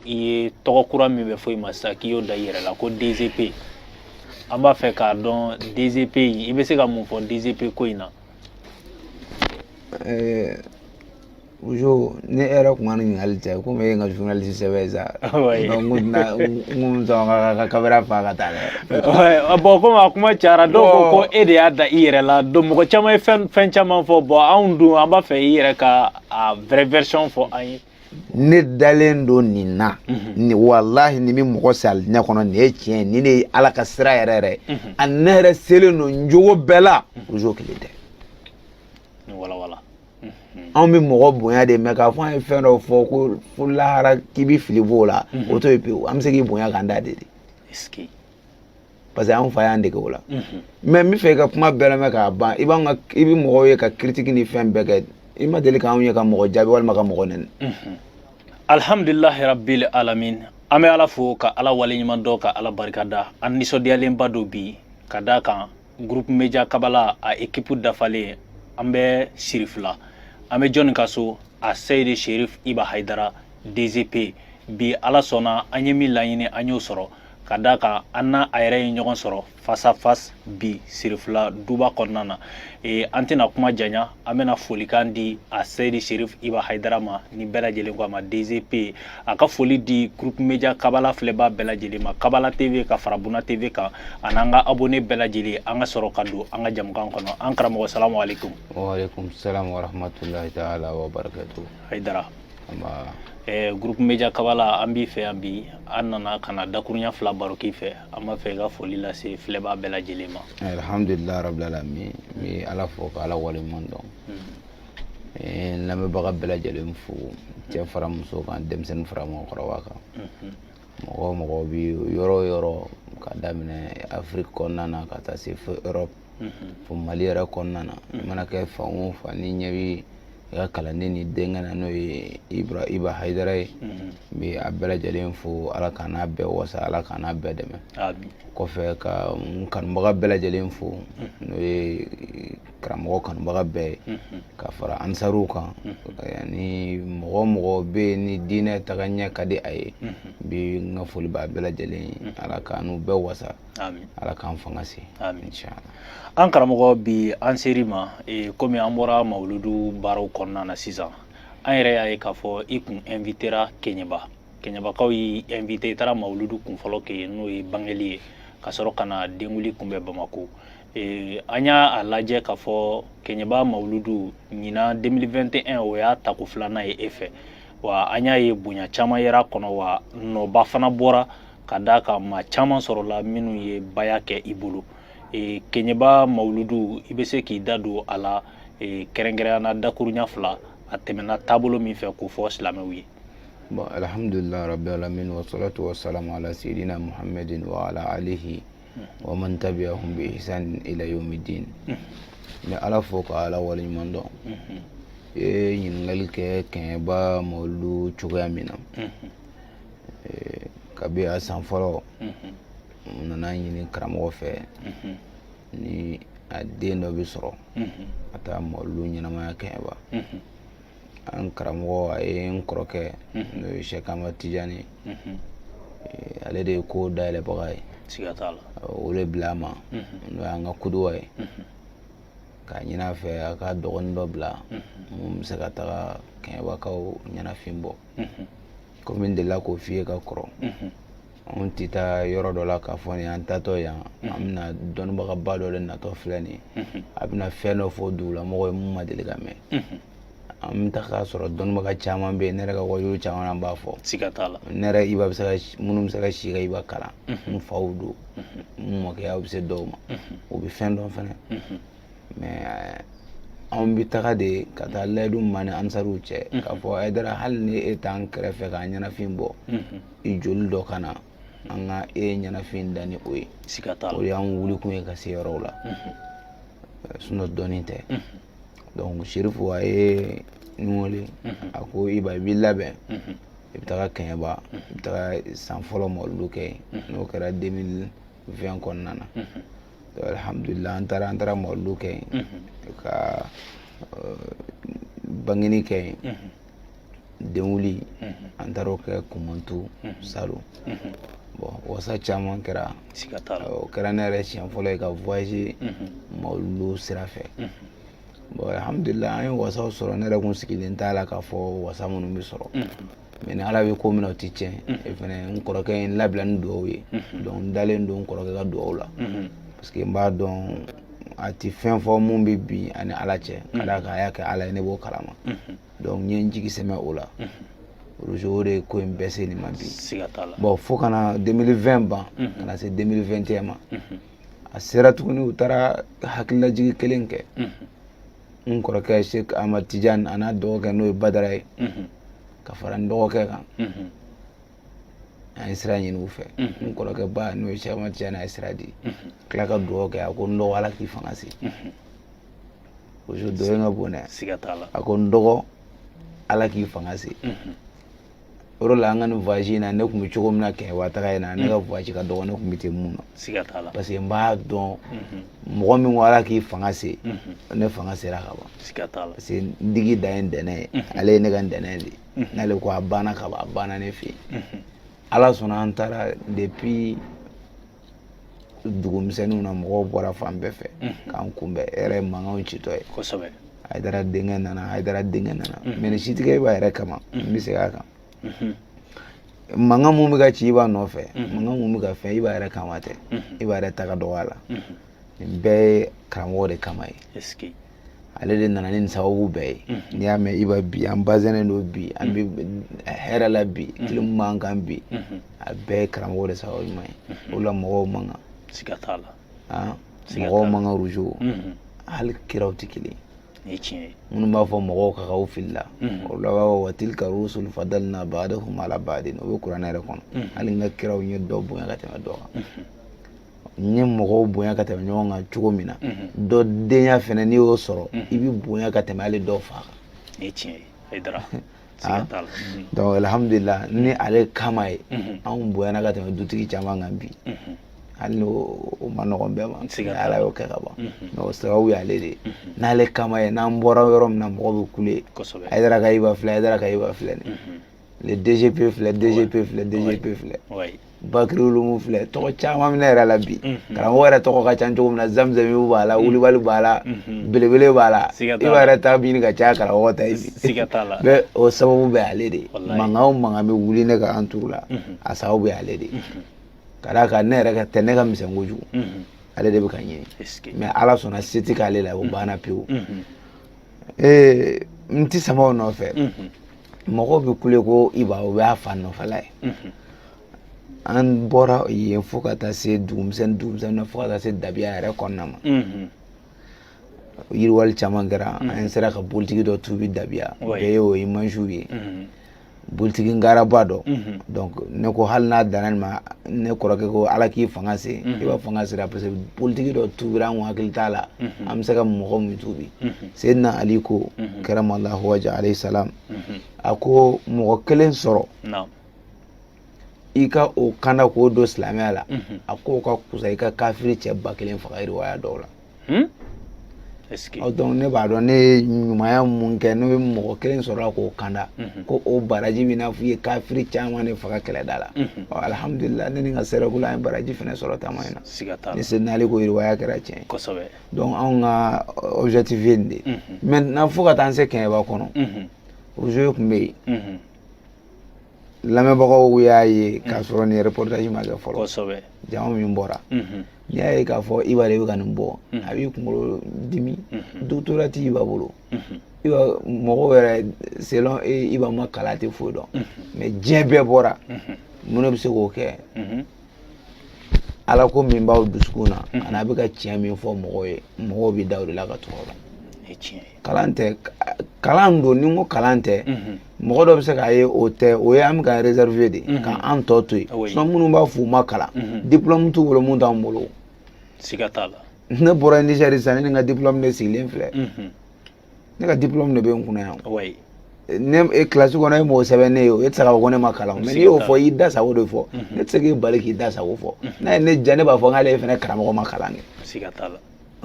i ye tɔgɔ kura min bɛ fɔ i ma sisan k'i y'o da i yɛrɛ la ko DGP. An b'a fɛ k'a dɔn DGP in, i bɛ se ka mun fɔ DGP ko in na? Bujo, ne yɛrɛ kun ka nin ɲininkali tɛ komi e ye n ka journaliste sɛbɛ ye sa. Donc n kun tɛna n kun sɔn ka caméra fa ka taa dɛ. Bon, komi a kuma cayara, dɔw ko ko e de y'a da i yɛrɛ la, donc mɔgɔ caman ye fɛn fɛn caman fɔ. Bon, anw dun an b'a fɛ i yɛrɛ ka a vraie version fɔ an ye. Ne dalen don nin na, ni walahi nin bɛ mɔgɔ sa alijinɛ kɔnɔ. Nin ye tiɲɛ ye, nin de ye Ala ka sira yɛrɛ yɛrɛ. A ne yɛrɛ selen don n jogo bɛɛ la, Bujo, kelen tɛ. Ni wala wala. Anw bɛ mɔgɔ bonya de, mɛ k'a fɔ an ye fɛn dɔ fɔ ko fo lahara k'i bɛ fili b'o la, o to yen pewu. An bɛ se k'i bonya k'an da de, parce que anw fa y'an dege o la. Mɛ n bɛ fɛ i ka kuma bɛɛ lamɛn k'a ban. I b'an ka, i bɛ mɔgɔw ye ka critique ni fɛn bɛɛ kɛ, i ma deli k'anw ye ka mɔgɔ jaabi walima ka mɔgɔ nɛni. Alhamdulilahi rabbil alamin. An bɛ Ala fo ka Ala waleɲuman dɔn, ka Ala barika da. An nisɔndiyalenba don bi ka da kan Groupe Media Kabala a équipe dafalen, an bɛ Sirifila. An bɛ jɔnni ka so? A Seyidi Sherif Iba Hayidara DGP. Bi Ala sɔnna, an ye min laɲini, an y'o sɔrɔ, ka da kan an n'a a yɛrɛ ye ɲɔgɔn sɔrɔ face à face bi Sirifila duba kɔnɔna na. An tɛna kuma janya, an bɛna folikan di a Seyidi Sherif Iba Hayidara ma ni bɛɛ lajɛlen ko a ma DGP. A ka foli di Groupe Media Kabala filɛbaa bɛɛ lajɛlen ma, Kabala TV ka fara Buna TV kan, a n'an ka abonné bɛɛ lajɛlen. An ka sɔrɔ ka don an ka jamukan kɔnɔ. An karamɔgɔ, salamu aleykum. Wa aleykum salam wa rahmatulahi taala wa barakatuh. Hayidara, groupe Media Kabala, an b'i fɛ yan bi. An nana ka na dakurunya fila baro k'i fɛ. An b'a fɛ i ka foli lase filɛbaa bɛɛ lajɛlen ma. Alhamdulilah rabbil alamin. N bɛ Ala fo ka Ala waleɲuman dɔn. N lamɛnbaga bɛɛ lajɛlen fo, cɛ fara muso kan, denmisɛnnin fara mɔgɔkɔrɔba kan, mɔgɔ o mɔgɔ bi yɔrɔ o yɔrɔ, ka daminɛ Afiriki kɔnɔna na ka taa se fo Europe, fo Mali yɛrɛ kɔnɔna na. I mana kɛ fan o fan, ni ɲɛ bi i ka kalanden ni denkɛ na, n'o ye Ibra Iba Hayidara ye, n bɛ a bɛɛ lajɛlen fo. Ala k'an n'a bɛɛ wasa, Ala k'an n'a bɛɛ dɛmɛ. Kɔfɛ, ka n kanubaga bɛɛ lajɛlen fo, n'o ye karamɔgɔ kanubaga bɛɛ ye, ka fara ansaruw kan, ani mɔgɔ o mɔgɔ bɛ yen ni diinɛ taga ɲɛ ka di a ye. Bi n ka foli b'a bɛɛ lajɛlen ye. Ala k'an n'u bɛɛ wasa, Ala k'an fanga se. Inshallah. An karamɔgɔ, bi an ser'i ma, komi an bɔra mawuludu baaraw kɔnɔna na sisan, an yɛrɛ y'a ye k'a fɔ i kun invitera Keɲeba. Keɲebakaw y'i invité, i taara mawuludu kun fɔlɔ kɛ yen, n'o ye bangeli ye, ka sɔrɔ ka na denwuli kunbɛn Bamako. An y'a lajɛ k'a fɔ Keɲeba mawuludu ɲinan 2021, o y'a tako filanan ye e fɛ wa. An y'a ye bonya caman yera kɔnɔ wa, nɔba fana bɔra, ka d'a kan maa caman sɔrɔla minnu ye baya kɛ i bolo. Keɲeba mawuludu, i bɛ se k'i da don a la, kɛrɛnkɛrɛnya na dakurunya fila, a tɛmɛna taabolo min fɛ, k'o fɔ silamɛw ye? Bon, alhamdulillah rabbil alamin, wa salatu wa salamu ala sayyidina Muhammadin wa ala alihi wa man tabi'ahum bi ihsan ila yawmiddin. N bɛ Ala fo ka Ala waleɲuman dɔn. I ye ɲininkali kɛ Kɛɲɛba mawuludu cogoya min na, kabi a san fɔlɔ, n nana ɲini karamɔgɔ fɛ ni a den dɔ bɛ sɔrɔ ka taa mawuludu ɲɛnamaya Kɛɲɛba. An karamɔgɔ, a ye n kɔrɔkɛ, n'o ye Sɛki Amadu Tijani, ale de ye ko dayɛlɛbaga ye. Siga t'a la. O de bila a ma, n'o y'an ka kuduwa ye, k'a ɲini a fɛ a ka dɔgɔnin dɔ bila mun bɛ se ka taga Kɛɲɛbakaw ɲɛnafin bɔ. Komi n delila k'o f'i ye ka kɔrɔ, anw tɛ taa yɔrɔ dɔ la k'a fɔ nin an taatɔ yan, an bɛna dɔnnibagaba dɔ de natɔ filɛ nin ye, a bɛna fɛn dɔ fɔ dugulamɔgɔw ye mun ma deli ka mɛn. An bɛ taga sɔrɔ dɔnnibaga caman bɛ yen. Ne yɛrɛ ka wajulu caman na, n b'a fɔ. Siga t'a la. Ne yɛrɛ Iba bɛ se ka, minnu bɛ se ka si ka Iba kalan, n faw don, n mɔkɛyaw bɛ se dɔw ma, u bɛ fɛn dɔn fɛnɛ. Mɛ anw bɛ taga de ka taa layidu ma ni ansariw cɛ k'a fɔ Hayidara, hali ni e t'an kɛrɛfɛ k'an ɲɛnafin bɔ, i joli dɔ ka na an ka e ɲɛnafin da ni o ye. Siga t'a la. O y'an wulikun ye ka se yɔrɔw la, sinon dɔnni tɛ. Donc Serifu, a ye n wele, a ko: "Iba, i b'i labɛn, i bɛ taga Kɛɲɛba, i bɛ taga san fɔlɔ mawuludu kɛ yen." N'o kɛra 2020 kɔnɔna na. Donc alhamdulillah, an taara mawuludu kɛ yen, ka bangeni kɛ yen. Denwuli an taara o kɛ Kumantu salon. Bon, wasa caman kɛra. Siga t'a la. O kɛra ne yɛrɛ siɲɛ fɔlɔ ye ka voyager mawuludu sira fɛ. Bon, alhamdulilah, an ye wasaw sɔrɔ. Ne yɛrɛ kun sigilen t'a la k'a fɔ wasa minnu bɛ sɔrɔ, mais ni Ala bɛ ko min na, o tɛ tiɲɛ. E fɛnɛ, n kɔrɔkɛ ye n labila ni dugawu ye, donc n dalen don n kɔrɔkɛ ka dugawu la, parce que n b'a dɔn a ti fɛn fɔ mun bɛ bin ani Ala cɛ. Ka d'a kan a y'a kɛ Ala ye, ne b'o kalama. Donc n ye n jigi sɛmɛ o la. Roger, o de ye ko in bɛɛ se nin ma bi. Siga t'a la. Bon, fo ka na 2020 ban, ka na se 2021 ma, a sera tuguni, u taara hakililajigi kelen kɛ. N kɔrɔkɛ Sheikh Ahmad Tidiane a n'a dɔgɔkɛ, n'o ye Badara ye, ka fara n dɔgɔkɛ kan, an ye sira ɲini u fɛ. N kɔrɔkɛ ba, n'o ye Cheikh Ahmad Tidiane, a ye sira di, tila ka dugawu kɛ. A ko: "N dɔgɔ, Ala k'i fanga se." O dɔ in ka bon dɛ. Siga t'a la. A ko: "N dɔgɔ, Ala k'i fanga se." O de la, an ka nin voyage in na, ne tun bɛ cogo min na Kɛɲɛba taga in na, ne ka voyage ka dɔgɔ ne tun bɛ ten mun na. Siga t'a la. Parce que n b'a dɔn, mɔgɔ min ko Ala k'i fanga se, ne fanga sera ka ban. Siga t'a la. Parce que n digi dan ye ntɛnɛn ye, ale ye ne ka ntɛnɛn de ye. N'ale ko a banna ka ban, a banna ne fɛ yen. Ala sɔnna, an taara depuis dugumisɛnninw na, mɔgɔw bɔra fan bɛɛ fɛ k'an kunbɛn. E yɛrɛ ye mankanw citɔ ye. Hayidara denkɛ nana, Hayidara denkɛ nana. Mais nin si tigɛ b'a yɛrɛ kama, n bɛ segin a kan. Mankan mun bɛ ka ci i b'a nɔfɛ, mankan mun bɛ ka fɛn i b'a yɛrɛ kama tɛ, i b'a yɛrɛ ta ka dɔgɔ a la. Nin bɛɛ ye karamɔgɔ de kama ye. Est-ce que Ale de nana ni nin sababu bɛɛ ye. N'i y'a mɛn Iba bi, an bazɛnnen don bi, an bɛ hɛrɛ la bi, kilimu b'an kan bi, a bɛɛ ye karamɔgɔ de sababu ɲuman ye. O la mɔgɔw man kan. Siga t'a la. Han. Siga mɔgɔw t'a la. man kan, Roger. Hali kiraw tɛ kelen ye. Nin ye tiɲɛ ye. Minnu b'a fɔ mɔgɔw ka k'aw filila, o la b'a fɔ: "Wa tilka rusul fadalna ba'dahum ala ba'din." O bɛ kuranɛ yɛrɛ kɔnɔ. Hali n ka kiraw, n ye dɔ bonya ka tɛmɛ dɔ kan. N ye mɔgɔw bonya ka tɛmɛ ɲɔgɔn kan cogo min na, dɔ denya fɛnɛ, n'i y'o sɔrɔ, i bɛ bonya ka tɛmɛ hali dɔ fa kan. Nin ye tiɲɛ ye, Hayidara, siga t'a la. Donc alhamdulillah, ni ale kama ye, anw bonyana ka tɛmɛ dutigi caman kan bi, hali n'o o ma nɔgɔn bɛɛ ma. Siga mais t'a Ala la. y'o kɛ ka ban. Mais o sababu y'ale de ye. N'ale kama ye, n'an bɔra yɔrɔ min na, mɔgɔ bɛ kule: "Hayidara ka Iba filɛ, Hayidara ka Iba filɛ nin." Le DGP filɛ, DGP filɛ, DGP filɛ, Bakiri Ulumu filɛ, tɔgɔ caman bɛ ne yɛrɛ la bi. Karamɔgɔ yɛrɛ tɔgɔ ka ca cogo min na, Zamzami b'a la, wulibali b'a la, belebele b'a la. Siga I t'a b'a la. yɛrɛ ta ɲini ka caya karamɔgɔ ta ye bi. Siga t'a la. Mais o sababu bɛ ale de ye. Wallahi. Mankan o mankan bɛ wuli ne ka entour la, a sababu bɛ ale de ye. Ka d'a kan ne yɛrɛ ka tɛ, ne ka misɛn kojugu, ale de bɛ ka ɲini. Est-ce que Mais Ala sɔnna, se tɛ k'ale la, o banna pewu. N ti sama o nɔfɛ. Mɔgɔw bɛ kule ko Iba, o b'a fa nɔfɛla ye. An bɔra yen fo ka taa se dugumisɛnnin dugumisɛnnin na, fo ka taa se dabiya yɛrɛ kɔnɔna ma. Yiriwali caman kɛra. An sera ka bolitigi dɔ tubi dabiya. Bɛɛ y'o image ye, bolitigi ngaraba dɔ. Donc ne ko hali n'a danna nin ma, ne kɔrɔkɛ ko Ala k'i fanga se, i b'a fanga sera, parce que bolitigi dɔ tubira, an kun hakili t'a la an bɛ se ka mɔgɔ min tubi. Seydina Ali ko, karamallahu wajha alayhi salam, a ko mɔgɔ kelen sɔrɔ, i ka o kanda k'o don silamɛya la, a k'o ka kusa i ka kafiri cɛ 1000 faga, riwaya dɔw la. Est-ce que Ɔ, donc ne b'a dɔn ne ye ɲumanya mun kɛ, n'o ye mɔgɔ kelen sɔrɔla k'o kanda, ko o baraji bɛ n'a fɔ i ye kafiri caman de faga kɛlɛda la. Ɔ, alhamdulillah, ne ni n ka sɛrɛkulu, an ye baraji fɛnɛ sɔrɔ taama in na. Siga t'a Ni la. Seydina Ali ko riwaya kɛra tiɲɛ ye. Donc anw ka objectif ye nin de ye. Maintenant, fo ka taa an se Kɛɲɛba kɔnɔ, Roger tun bɛ yen. Lamɛnbagaw y'a ye k'a sɔrɔ nin reportage ma kɛ fɔlɔ. Jama min bɔra, n'i y'a ye k'a fɔ Iba de bɛ ka nin bɔ, a b'i kunkolo dimi. Doctorat ti Iba bolo. Iba mɔgɔw yɛrɛ, selon e, Iba ma kalan, tɛ foyi dɔn, mais diɲɛ bɛɛ bɔra. Mun de bɛ se k'o kɛ? Ala ko min b'aw dusukun na, ani a bɛ ka tiɲɛ min fɔ mɔgɔw ye, mɔgɔw bɛ da o de la ka tugu o la. Nin ye tiɲɛ ye. Kalan tɛ, kalan don. Ni n ko kalan tɛ, mɔgɔ dɔ bɛ se k'a ye o tɛ, o ye an bɛ ka réserver de k'an tɔ to yen. Sinon minnu b'a f'u ma kalan, diplôme t'u bolo, mun t'anw bolo. Siga t'a la. Ne bɔra Niger sisan, ne ni n ka diplôme de sigilen filɛ. Ne ka diplôme de bɛ n kunna yan. Ne e kilasi kɔnɔ, e m'o sɛbɛn ne ye, o e tɛ se k'a fɔ ko ne ma kalan. Mais n'i y'o fɔ, i y'i da sago de fɔ. Ne tɛ se k'e bali k'i da sago fɔ. N'a ye ne diya, ne b'a fɔ k'ale fɛnɛ karamɔgɔ ma kalan kɛ. Siga t'a la.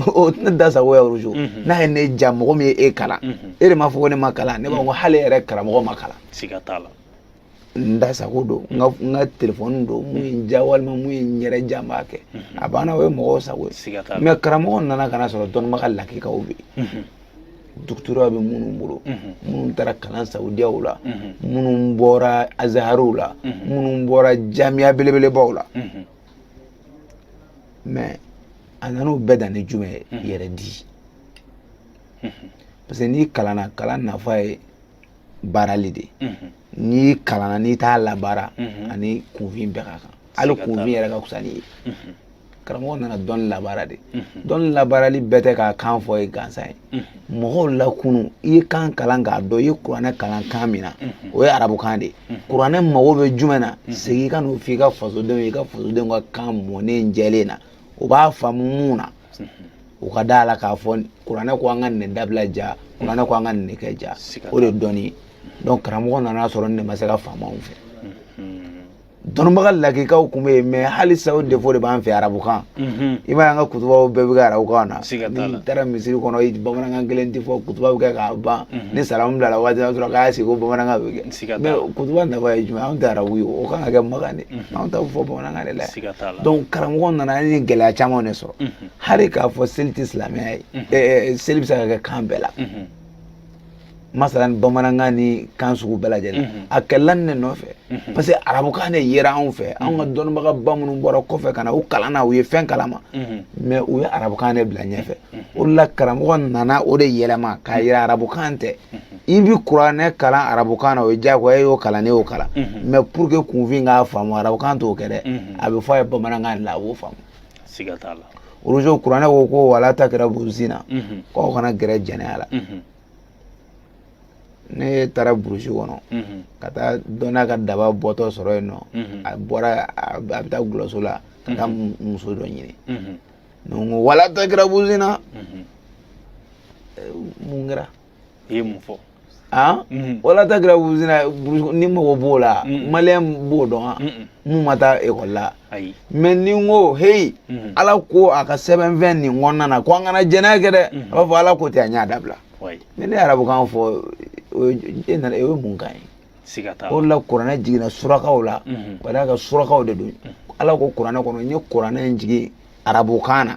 O tɛ ne da sago ye Rougeau. N'a ye ne ja, mɔgɔ min ye e kalan, e de m'a fɔ ko ne ma kalan, ne b'a fɔ ko hali e yɛrɛ karamɔgɔ ma kalan. Siga t'a la. N da sago don, n ka telefɔni don, mun ye n ja walima mun ye n yɛrɛ ja, n b'a kɛ, a banna, o ye mɔgɔw sago ye. Siga t'a la. Mais karamɔgɔ nana ka na sɔrɔ dɔnnibaga lakikaw bɛ yen, doctorat bɛ minnu bolo, minnu taara kalan Saudiyaw la, minnu bɔra Azahariw la, minnu bɔra jamiya belebelebaw la. Mais a nan'o bɛɛ dan ni jumɛn ye? Yɛrɛ di. Parce que n'i kalanna, kalan nafa ye baarali de ye. N'i kalanna, n'i t'a labaara, ani kunfin bɛɛ ka kan, hali kunfin yɛrɛ ka fisa n'i ye. Karamɔgɔ nana dɔnni labaara de. Dɔnni labaarali bɛɛ tɛ k'a kan fɔ ye gansan ye. Mɔgɔw lakunu, i ye kan kalan k'a dɔn, i ye kuranɛ kalan kan min na, o ye arabukan de ye. Kuranɛ mago bɛ jumɛn na? Segin ka n'o f'i ka fasodenw ye, i ka fasodenw ka kan mɔnen jɛlen na, u b'a faamu mun na, u ka da la k'a fɔ kuranɛ ko an ka nin dabila ja, kuranɛ ko an ka nin kɛ ja. O de ye dɔnni ye. Donc karamɔgɔ nana sɔrɔ nin de ma se ka faamu anw fɛ. Dɔnnibaga lakikaw tun bɛ yen, mais halisa o défaut de b'an fɛ, arabukan. I m'a ye, an ka kutubaw bɛɛ bɛ kɛ arabukan na. N'i taara misiri kɔnɔ, bamanankan kelen tɛ fɔ, kutuba bɛ kɛ k'a ban. Ni salamu bilala waati min sɔrɔ k'a sigi ko bamanankan bɛ kɛ, mais kutuba nafa ye jumɛn? Anw tɛ arabu ye, o kan ka kɛ makan de, anw ta bɛ fɔ bamanankan de la. Donc karamɔgɔ nana, an ye gɛlɛya caman de sɔrɔ. Hali k'a fɔ seli tɛ silamɛya ye, seli bɛ se ka kɛ kan bɛɛ la, masalan bamanankan ni kan sugu bɛɛ lajɛlen. A kɛlɛla nin de nɔfɛ, parce que arabukan de yera anw fɛ. Anw ka dɔnnibagaba minnu bɔra kɔfɛ ka na, u kalan na, u ye fɛn kalama, mais u ye arabukan de bila ɲɛfɛ. O de la karamɔgɔ nana o de yɛlɛma k'a yira arabukan tɛ. I bi kuranɛ kalan arabukan na, o ye diyagoya, e y'o kalan, ne y'o kalan, mais pour que kunfin k'a faamu, arabukan t'o kɛ dɛ, a bɛ fɔ a ye bamanankan de la, a b'o faamu. Siga t'a la. Rougeau, kuranɛ ko ko wala takirabu zina, k'aw kana gɛrɛ jɛnɛya la. Ne taara burusi kɔnɔ ka taa dɔ n'a ka daba bɔtɔ sɔrɔ yen nɔ, a bɔra, a bɛ taa gulɔso la ka taa muso dɔ ɲini. Ne ko wala takirabu zina, mun kɛra? I ye mun fɔ? Han, wala takirabu zina, ni mɔgɔ b'o la, maliyɛn b'o dɔn wa, mun ma taa ekɔli la? Mais ni n ko heyi, Ala ko a ka sɛbɛnfɛn nin kɔnɔna na ko an kana jɛnɛya kɛ dɛ, a b'a fɔ Ala ko ten, a y'a dabila. Mais ne ye arabukan fɔ, e nana, o ye mun kan ye? Siga t'a la. O de la kuranɛ jiginna surakaw la, ka d'a kan surakaw de don. Ala ko kuranɛ kɔnɔ, n ye kuranɛ in jigin arabukan na,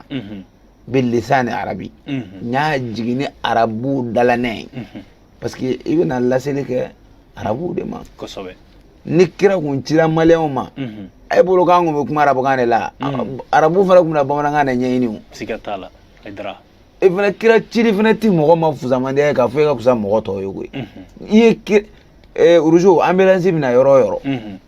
bilisani arabi, n y'a jigin ni arabu dalanɛ ye, parce que i bɛna laseli kɛ arabuw de ma. Ni kira kun cira maliyɛnw ma, e bolo k'an kun bɛ kuma arabukan de la, arabu fana kun bɛna bamanankan de ɲɛɲini o. Siga t'a la, Hayidara. E fana, kira cili fana ti mɔgɔ ma fusamandiya ye k'a fɔ e ka fisa mɔgɔ tɔw ye koyi. I ye Rougeau, ambulance bɛna yɔrɔ o yɔrɔ, i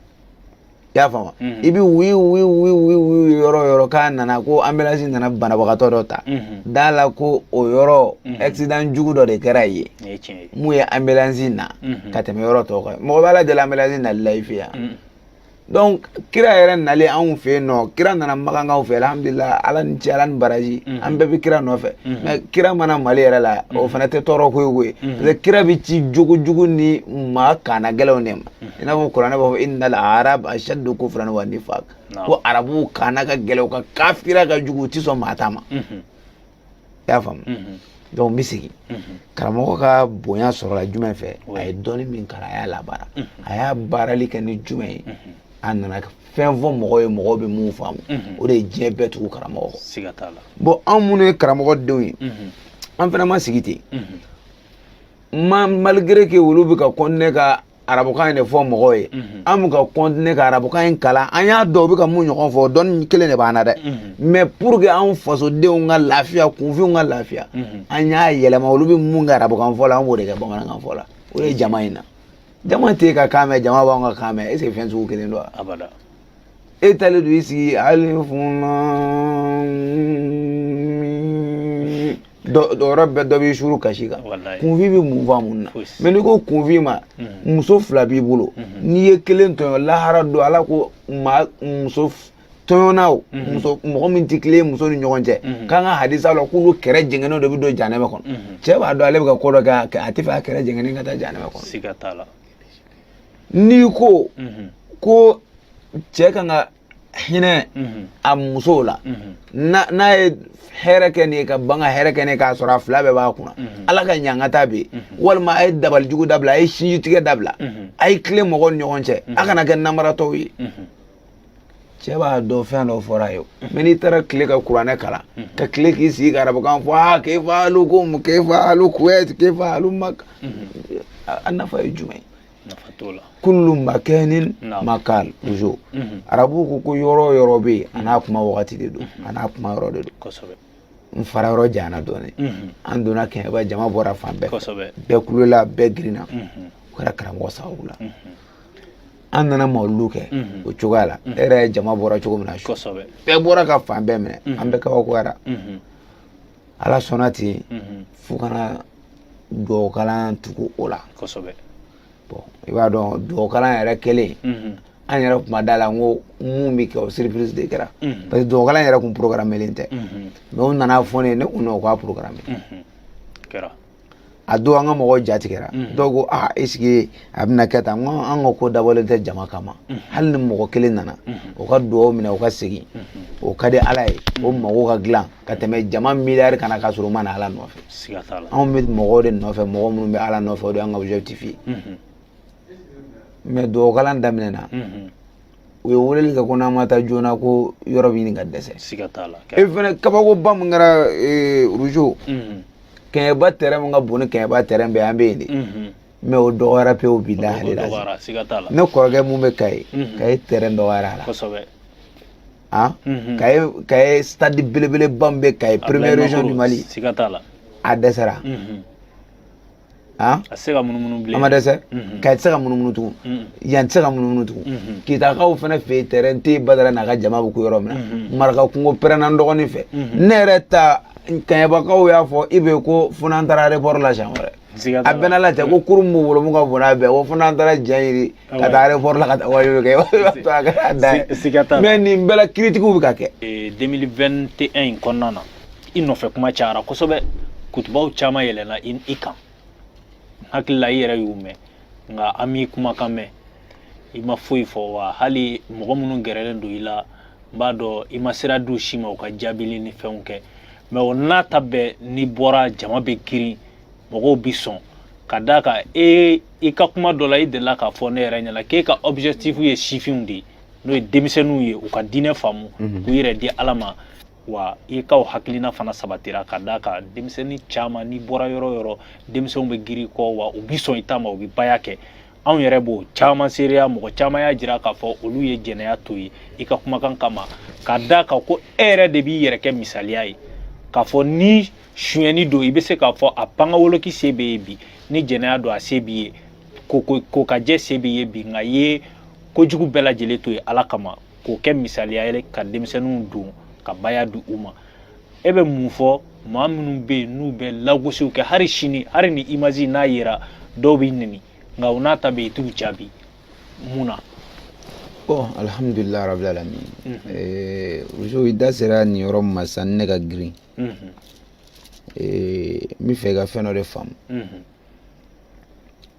y'a faamu, i bɛ wi wi wi wi wi yɔrɔ o yɔrɔ k'a nana ko ambulance nana banabagatɔ dɔ ta, da la ko o yɔrɔ accident jugu dɔ de kɛra yen, mun ye ambulance na ka tɛmɛ yɔrɔ tɔw kan. Mɔgɔ b'a la deli ambulance nali la i fɛ yan. Donc kira yɛrɛ nalen anw fɛ yen nɔ, kira nana makankaw fɛ, alhamdulilah, Ala ni ce, Ala ni baraji, an bɛɛ bɛ kira nɔfɛ. Mais kira mana Mali yɛrɛ la, o fana tɛ tɔɔrɔ ko ye koyi, parce que kira bɛ ci jogo jugu ni maa kana gɛlɛnw de ma. I n'a fɔ kuranɛ b'a fɔ innal arab ashaddu kufran wa nifaq, ko arabuw kana ka gɛlɛn, u ka kafira ka jugu, u ti sɔn maa ta ma. I y'a faamu? Donc n bɛ segin, karamɔgɔ ka bonya sɔrɔla jumɛn fɛ? A ye dɔnni min kalan, a y'a labaara. A y'a baarali kɛ ni jumɛn ye? A nana fɛn fɔ mɔgɔw ye, mɔgɔw bɛ mun faamu. O de ye diɲɛ bɛɛ tugu karamɔgɔ kɔ. Siga t'a la. Bon, anw minnu ye karamɔgɔ denw ye, an fana ma sigi ten. Ma malgré que olu bɛ ka continuer ka arabukan in de fɔ mɔgɔw ye, an bɛ ka continuer ka arabukan in kalan. An y'a dɔn u bɛ ka mun ɲɔgɔn fɔ, dɔnni kelen de b'an na dɛ. Mais pour que anw fasodenw ka lafiya, kunfinw ka lafiya, an y'a yɛlɛma. Olu bɛ mun kɛ arabukan fɔ la, an b'o de kɛ bamanankan fɔ la. O de ye jama in na. Jama tɛ ka kan mɛn, jama b'anw ka kan mɛn. Est ce que fɛn sugu kelen don wa? Abada. E talen don i sigi alifu dɔ yɔrɔ bɛɛ, dɔ b'i suru kasi kan. Kunfin bɛ mun faamu na? Mais n'i ko kunfin ma, muso fila b'i bolo, n'i ye kelen tɔɲɔ, lahara don Ala ko maa muso tɔɲɔna, o muso mɔgɔ min tɛ tilen muso ni ɲɔgɔn cɛ, k'an ka hadisa la k'olu kɛrɛ jɛngɛnenw de bɛ don janɛmɛ kɔnɔ. Cɛ b'a dɔn ale bɛ ka ko dɔ kɛ, a tɛ fɛ a kɛrɛ jɛngɛnen ka taa janɛmɛ kɔnɔ. Siga t'a la. N'i ko ko cɛ kan ka hinɛ a musow la, n'a ye hɛrɛ kɛ nin ye ka ban ka hɛrɛ kɛ nin ye k'a sɔrɔ a fila bɛɛ b'a kunna, Ala ka ɲangata bɛ yen. Walima a ye dabali jugu dabila, a ye sinji tigɛ dabila, a ye tilen mɔgɔw ni ɲɔgɔn cɛ, a kana kɛ namaratɔw ye. Cɛ b'a dɔn fɛn dɔ fɔra ye, mɛ n'i taara tile ka kuranɛ kalan, ka tile k'i sigi ka arabukan fɔ, aa kayfa halukum, kayfa halu Kuwait, kayfa halu Maka, a nafa ye jumɛn ye? Nafa t'o la. Kullu makanin makal toujours. Arabuw ko ko yɔrɔ o yɔrɔ bɛ yen, a n'a kuma wagati de don, a n'a kuma yɔrɔ de don. N fara yɔrɔ janyana dɔɔnin. An donna Kɛɲɛba, jama bɔra fan bɛɛ fɛ, bɛɛ kulola, bɛɛ girinna. O kɛra karamɔgɔ sababu la. An nana mawuludu kɛ o cogoya la. E yɛrɛ ye jama bɔra cogo min na su, bɛɛ bɔra ka fan bɛɛ minɛ, an bɛɛ kabakoyara. Ala sɔnna ten fo ka na duwawukalan tugu o la. Bon, i b'a dɔn, duwawukalan yɛrɛ kɛlen, an yɛrɛ kuma da la n ko mun bɛ kɛ, o surprise de kɛra, parce que duwawukalan yɛrɛ kun programmelen tɛ. Mais u nana fɔ ne ye, ne ko non, k'a programme. A don an ka mɔgɔw ja tigɛra. Dɔw ko aa, est ce que a bɛna kɛ tan? N ko an ka ko dabɔlen tɛ jama kama. Hali ni mɔgɔ kelen nana, o ka duwawu minɛ, o ka segin, o ka di Ala ye, o mago ka dilan ka tɛmɛ jama miliyari kana k'a sɔrɔ o ma na Ala nɔfɛ. Anw bɛ mɔgɔw de nɔfɛ, mɔgɔ minnu bɛ Ala nɔfɛ, o de y'an ka objectif ye. Mais duwawukalan daminɛna, u ye weleli kɛ ko n'an ma taa joona ko yɔrɔ bɛ ɲini ka dɛsɛ. E fɛnɛ, kabakoba min kɛra Rougeau, Kɛɲɛba terrain min ka bon ni Kɛɲɛba terrain bɛɛ, an bɛ yen de. Mais o dɔgɔyara pewu, bilahi. Ne kɔrɔkɛ mun bɛ Kayi, Kayi terrain dɔgɔyara a la. Ah, Kayi, Kayi stade belebeleba min bɛ Kayi, première région du Mali, a dɛsɛra. Ah, a tɛ se ka munumunu bilen. A ma dɛsɛ. Kayi tɛ se ka munumunu tugun, yan tɛ se ka munumunu tugun. Kitakaw fana fɛ yen, terrain tɛ yen. Badara n'a ka jama bɛ ko yɔrɔ min na, Maraka kungo pɛrɛnna n dɔgɔnin fɛ. Ne yɛrɛ ta Kɛɲɛbakaw y'a fɔ i bɛ ko fo n'an taara aéroport la siɲɛ wɛrɛ. A bɛɛ n'a lajɛ ko kurun b'u bolo mun ka bon n'a bɛɛ, ko fo n'an taara ja ɲini ka taa aéroport la ka taa wajulu kɛ, i b'a to a kɛra dan ye. Mais nin bɛɛ la, critiques bɛ ka kɛ. 2021 in kɔnɔna na, i nɔfɛ kuma cayara kosɛbɛ, kutubaw caman yɛlɛnna i kan. N hakili la i yɛrɛ y'u mɛn, nka an m'i kumakan mɛn, i ma foyi fɔ. Wa hali mɔgɔ minnu gɛrɛlen don i la, n b'a dɔn i ma sira d'u si ma u ka jaabili ni fɛnw kɛ. Mais o n'a ta bɛɛ, n'i bɔra, jama bɛ girin, mɔgɔw bi sɔn ka d'a kan. E i ka kuma dɔ la, i delila k'a fɔ ne yɛrɛ ɲɛna k'e ka objectif ye sifinw de ye, n'o ye denmisɛnninw ye, u ka diinɛ faamu, k'u yɛrɛ di Ala ma. Wa i ka o hakilina fana sabatira, ka d'a kan denmisɛnnin caman, n'i bɔra yɔrɔ o yɔrɔ, denmisɛnw bɛ girin kɔ, wa u bi sɔn i ta ma, u bi baya kɛ. Anw yɛrɛ b'o caman seereya. Mɔgɔ caman y'a jira k'a fɔ olu ye jɛnɛya to ye i ka kumakan kama, ka d'a kan ko e yɛrɛ de b'i yɛrɛ kɛ misaliya ye, k'a fɔ ni sonyɛni don, i bɛ se k'a fɔ a pangawoloki se bɛ ye bi, ni jɛnɛya don, a se b'i ye, ko ka jɛ se b'i ye bi, nka i ye kojugu bɛɛ lajɛlen to ye Ala kama, k'o kɛ misaliya ye ka denmisɛnninw don ka baya di u ma. E bɛ mun fɔ maa minnu bɛ yen n'u bɛ lagosiw kɛ hali sini, hali ni image n'a yera, dɔw b'i neni, nka o n'a ta bɛɛ i t'u jaabi mun na? Bon, alhamdulilah rabbil alamin. Rougeau, i da sera nin yɔrɔ min ma sisan, ne ka girin. N bɛ fɛ i ka fɛn dɔ de faamu.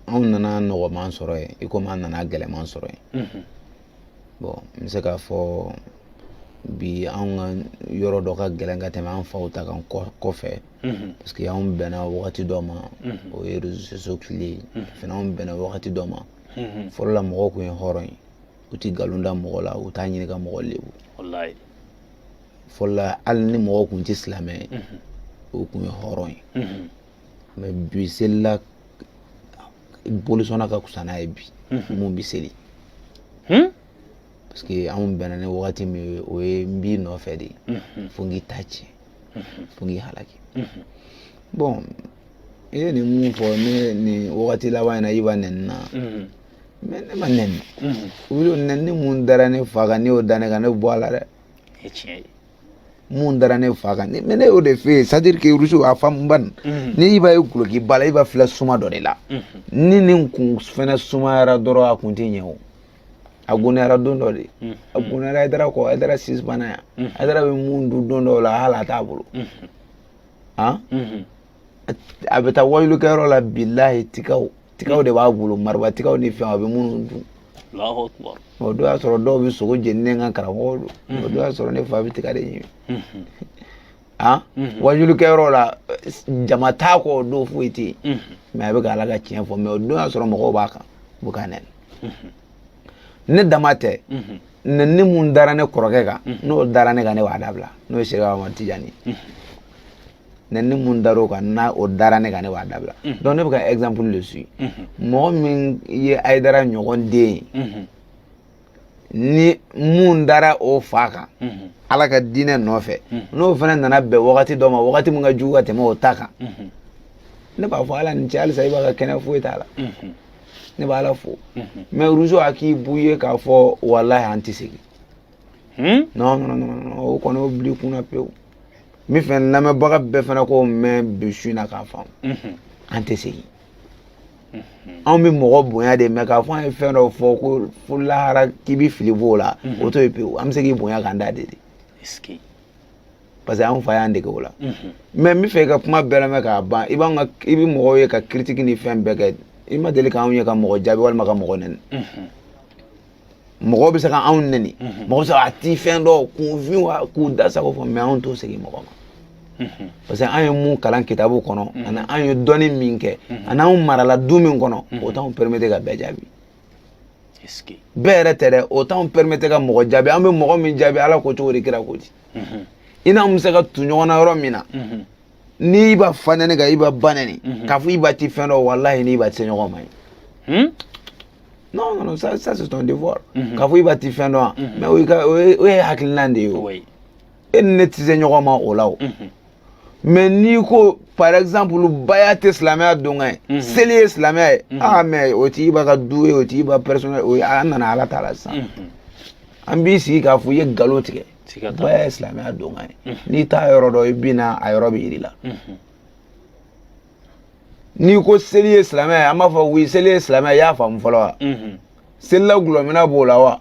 Anw nana nɔgɔman sɔrɔ yen i komi an nana gɛlɛman sɔrɔ yen. Bon, n bɛ se k'a fɔ bi anw ka yɔrɔ dɔ ka gɛlɛn ka tɛmɛ an faw ta kan kɔfɛ, parce que anw bɛnna wagati dɔ ma, o ye réseaux sociaux tile ye fana. Anw bɛnna wagati dɔ ma, fɔlɔ la mɔgɔw kun ye hɔrɔn ye, u ti nkalon da mɔgɔ la, u t'a ɲini ka mɔgɔ lebu. Fɔlɔ la, hali ni mɔgɔw kun tɛ silamɛ ye, o kun ye hɔrɔn ye. Mais bi, selila bolisɔnna ka fisa n'a ye bi mun bi seli, parce que anw bɛnna ni wagati min ye, o ye n b'i nɔfɛ de fo n k'i ta tiɲɛ, fo n k'i halaki. Bon, i ye nin mun fɔ ne nin wagati laban in na, i b'a nɛni na, mais ne ma nɛni. Nɛni mun dara ne fa kan, ne y'o da ne kan, ne bɔ a la dɛ. Mun dara ne fa kan, mais ne y'o de f'e ye. C'est à dire que Rougeau, a faamu ban, ni i b'a ye gulokiba la, i b'a filɛ suma dɔ de la. Ni nin kun fɛnɛ sumayara dɔrɔn, a kun tɛ ɲɛ o. A goniyara don dɔ de, a goniyara Hayidara kɔ. Hayidara sis banna yan. Hayidara bɛ mun dun don dɔw la, hali a t'a bolo. Han, a bɛ taa wajulikɛyɔrɔ la, bilahi, tigaw tigaw de b'a bolo, mariba tigaw ni fɛnw, a bɛ minnu dun. Allahu akbar. O don y'a sɔrɔ dɔw bɛ sogo jeni, ne ka karamɔgɔ don. O don y'a sɔrɔ ne fa bɛ tiga de ɲimi. Han, wajulikɛyɔrɔ la, jama t'a kɔ, o don foyi tɛ yen, mais a bɛ ka Ala ka tiɲɛ fɔ. Mais o don y'a sɔrɔ mɔgɔw b'a kan, u bɛ k'a nɛni. Ne dama tɛ, nɛni mun dara ne kɔrɔkɛ kan, n'o dara ne kan, ne b'a dabila. N'o ye Sɛki Amadu Tijani ye, nɛni mun dar'o kan, n'a o dara ne kan, ne b'a dabila. Donc ne bɛ ka exemple de suit. Mɔgɔ min ye Hayidara ɲɔgɔn den ye, ni mun dara o fa kan Ala ka diinɛ nɔfɛ, n'o fana nana bɛn wagati dɔ ma, wagati min ka jugu ka tɛmɛ o ta kan, ne b'a fɔ Ala ni ce. Halisa i b'a ka kɛnɛ, foyi t'a la, ne b'Ala fo. Mais Rougeau, a k'i bu ye k'a fɔ walahi, an tɛ segin. Non, non, non, non, o kɔni, o bil'i kunna pewu. N bɛ fɛ lamɛnbaga bɛɛ fana k'o mɛn bi su in na k'a faamu. An tɛ segin. Anw bɛ mɔgɔ bonya de, mais k'a fɔ an ye fɛn dɔ fɔ ko fo lahara k'i bɛ fili b'o la, o to yen pewu. An bɛ se k'i bonya k'an da de, parce que anw fa y'an dege o la. Mais n bɛ fɛ i ka kuma bɛɛ lamɛn k'a ban. I b'an ka, i bɛ mɔgɔw ye ka critique ni fɛn bɛɛ kɛ, i ma deli k'anw ye ka mɔgɔ jaabi walima ka mɔgɔ nɛni. Mɔgɔw bɛ se ka anw nɛni, mɔgɔ bɛ se a ti fɛn dɔ kunfin wa k'u da sago fɔ, mais anw t'o segin mɔgɔ ma, parce que an ye mun kalan kitabu kɔnɔ, ani an ye dɔnni min kɛ, ani anw marala du min kɔnɔ, o t'anw permettre ka bɛɛ jaabi. Bɛɛ yɛrɛ tɛ dɛ, o t'anw permettre ka mɔgɔ jaabi. An bɛ mɔgɔ min jaabi, Ala ko cogo di, kira ko di. I n'anw bɛ se ka tu ɲɔgɔn na yɔrɔ min na, n'i b'a fa nɛni ka i b'a ba nɛni, k'a fɔ i b'a ti fɛn dɔ, walahi n'i b'a ti se ɲɔgɔn ma ye. Non, non, non, ça c'est ton devoir. K'a fɔ i b'a ti fɛn dɔn, mais o ye hakilina de ye o. E ni ne tɛ se ɲɔgɔn ma o la o. Mais n'i ko par exemple baya tɛ silamɛya donkan ye, seli ye silamɛya ye, ah, mais o t'i ba ka du ye, o t'i ba personnel o ye. An nana Ala ta la sisan. An b'i sigi k'a fɔ i ye nkalon tigɛ. Baya ye silamɛya donkan ye. N'i t'a yɔrɔ dɔn, i bɛ na a yɔrɔ bɛ yir'i la. N'i ko seli ye silamɛya ye, an b'a fɔ oui, seli ye silamɛya ye. I y'a faamu fɔlɔ wa? Selila gulɔmina b'o la wa?